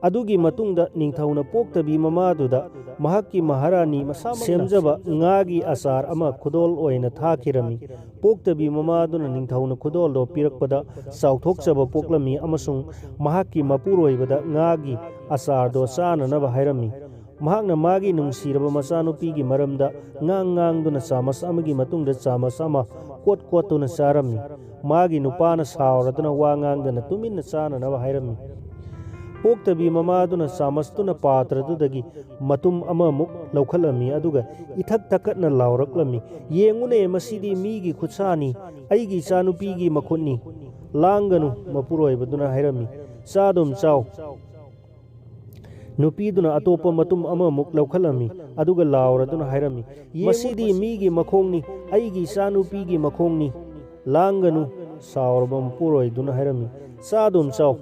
ꯑꯗꯨꯒꯤ ꯃꯇꯨꯡꯗ ꯅꯤꯡꯊꯧꯅ ꯄꯣꯛꯇꯕꯤ ꯃꯃꯥꯗꯨꯗ ꯃꯍꯥꯛꯀꯤ ꯃꯍꯥꯔꯥꯅꯤ ꯃꯁꯥꯃꯛꯅ ꯁꯦꯝꯖꯕ ꯉꯥꯒꯤ ꯑꯆꯥꯔ ꯑꯃ ꯈꯨꯗꯣꯜ ꯑꯣꯏꯅ ꯊꯥꯈꯤꯔꯝꯃꯤ꯫ ꯄꯣꯛꯇꯕꯤ ꯃꯃꯥꯗꯨꯅ ꯅꯤꯡꯊꯧꯅ ꯈꯨꯗꯣꯜꯗꯣ ꯄꯤꯔꯛꯄꯗ ꯆꯥꯎꯊꯣꯛꯆꯕ ꯄꯣꯛꯂꯝꯃꯤ ꯑꯃꯁꯨꯡ ꯃꯍꯥꯛꯀꯤ ꯃꯄꯨꯔꯣꯏꯕꯗ ꯉꯥꯒꯤ ꯑꯆꯥꯔꯗꯣ ꯆꯥꯅꯅꯕ ꯍꯥꯏꯔꯝꯃꯤ꯫ ꯃꯍꯥꯛꯅ ꯃꯥꯒꯤ ꯅꯨꯡꯁꯤꯔꯕ ꯃꯆꯥꯅꯨꯄꯤꯒꯤ ꯃꯔꯝꯗ ꯉꯥꯡ ꯉꯥꯡꯗꯨꯅ ꯆꯥꯃꯁ ꯑꯃꯒꯤ ꯃꯇꯨꯡꯗ ꯆꯥꯃꯁ ꯑꯃ ꯀꯣꯠ ꯀꯣꯠꯇꯨꯅ ꯆꯥꯔꯝꯃꯤ꯫ ꯃꯥꯒꯤ ꯅꯨꯄꯥꯅ ꯁꯥꯎꯔꯗꯨꯅ ꯋꯥ ꯉꯥꯡꯗꯅ ꯇꯨꯃꯤꯟꯅ ꯆꯥꯅꯅꯕ ꯍꯥꯏꯔꯝꯃꯤ꯫ ꯄꯣꯛꯇꯕꯤ ꯃꯃꯥꯗꯨꯅ ꯆꯥꯃꯁꯇꯨꯅ ꯄꯥꯇ꯭ꯔꯗꯨꯗꯒꯤ ꯃꯇꯨꯝ ꯑꯃꯃꯨꯛ ꯂꯧꯈꯠꯂꯝꯃꯤ, ꯑꯗꯨꯒ ꯏꯊꯛ ꯊꯛꯀꯠꯅ ꯂꯥꯎꯔꯛꯂꯝꯃꯤ, "ꯌꯦꯡꯉꯨꯅꯦ, ꯃꯁꯤꯗꯤ ꯃꯤꯒꯤ ꯈꯨꯠꯁꯥꯅꯤ, ꯑꯩꯒꯤ ꯏꯆꯥꯅꯨꯄꯤꯒꯤ ꯃꯈꯨꯠꯅꯤ꯫ ꯂꯥꯡꯒꯅꯨ," ꯃꯄꯨꯔꯣꯏꯕꯗꯨꯅ ꯍꯥꯏꯔꯝꯃꯤ꯫ "ꯆꯥꯗꯨꯝ ꯆꯥꯎ꯫" ꯅꯨꯄꯤꯗꯨꯅ ꯑꯇꯣꯞꯄ ꯃꯇꯨꯝ ꯑꯃꯃꯨꯛ ꯂꯧꯈꯠꯂꯝꯃꯤ, ꯑꯗꯨꯒ ꯂꯥꯎꯔꯗꯨꯅ ꯍꯥꯏꯔꯝꯃꯤ, "ꯃꯁꯤꯗꯤ ꯃꯤꯒꯤ ꯃꯈꯣꯡꯅꯤ, ꯑꯩꯒꯤ ꯏꯆꯥꯅꯨꯄꯤꯒꯤ ꯃꯈꯣꯡꯅꯤ꯫ ꯂꯥꯡꯒꯅꯨ," ꯁꯥꯎꯔꯕ ꯃꯄꯨꯔꯣꯏꯗꯨꯅ ꯍꯥꯏꯔꯝꯃꯤ꯫ "ꯆꯥꯗꯨꯝ ꯆꯥꯎ꯫"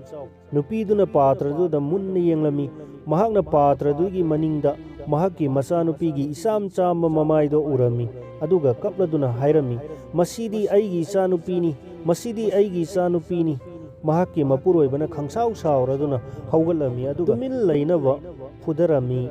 ꯅꯨꯄꯤꯗꯨꯅ ꯄꯥꯇ꯭ꯔꯗꯨꯗ ꯃꯨꯟꯅ ꯌꯦꯡꯂꯝꯃꯤ꯫ ꯃꯍꯥꯛꯅ ꯄꯥꯇ꯭ꯔꯗꯨꯒꯤ ꯃꯅꯤꯡꯗ ꯃꯍꯥꯛꯀꯤ ꯃꯆꯥꯅꯨꯄꯤꯒꯤ ꯏꯆꯥꯝ ꯆꯥꯝꯕ ꯃꯃꯥꯏꯗꯣ ꯎꯔꯝꯃꯤ, ꯑꯗꯨꯒ ꯀꯞꯂꯗꯨꯅ ꯍꯥꯏꯔꯝꯃꯤ, "ꯃꯁꯤꯗꯤ ꯑꯩꯒꯤ ꯏꯆꯥꯅꯨꯄꯤꯅꯤ, ꯃꯁꯤꯗꯤ ꯑꯩꯒꯤ ꯏꯆꯥꯅꯨꯄꯤꯅꯤ꯫" ꯃꯍꯥꯛꯀꯤ ꯃꯄꯨꯔꯣꯏꯕꯅ ꯈꯪꯁꯥꯎ ꯁꯥꯎꯔꯗꯨꯅ ꯍꯧꯒꯠꯂꯝꯃꯤ, ꯑꯗꯨꯒ ꯇꯨꯃꯤꯟ ꯂꯩꯅꯕ ꯐꯨꯗꯔꯝꯃꯤ꯫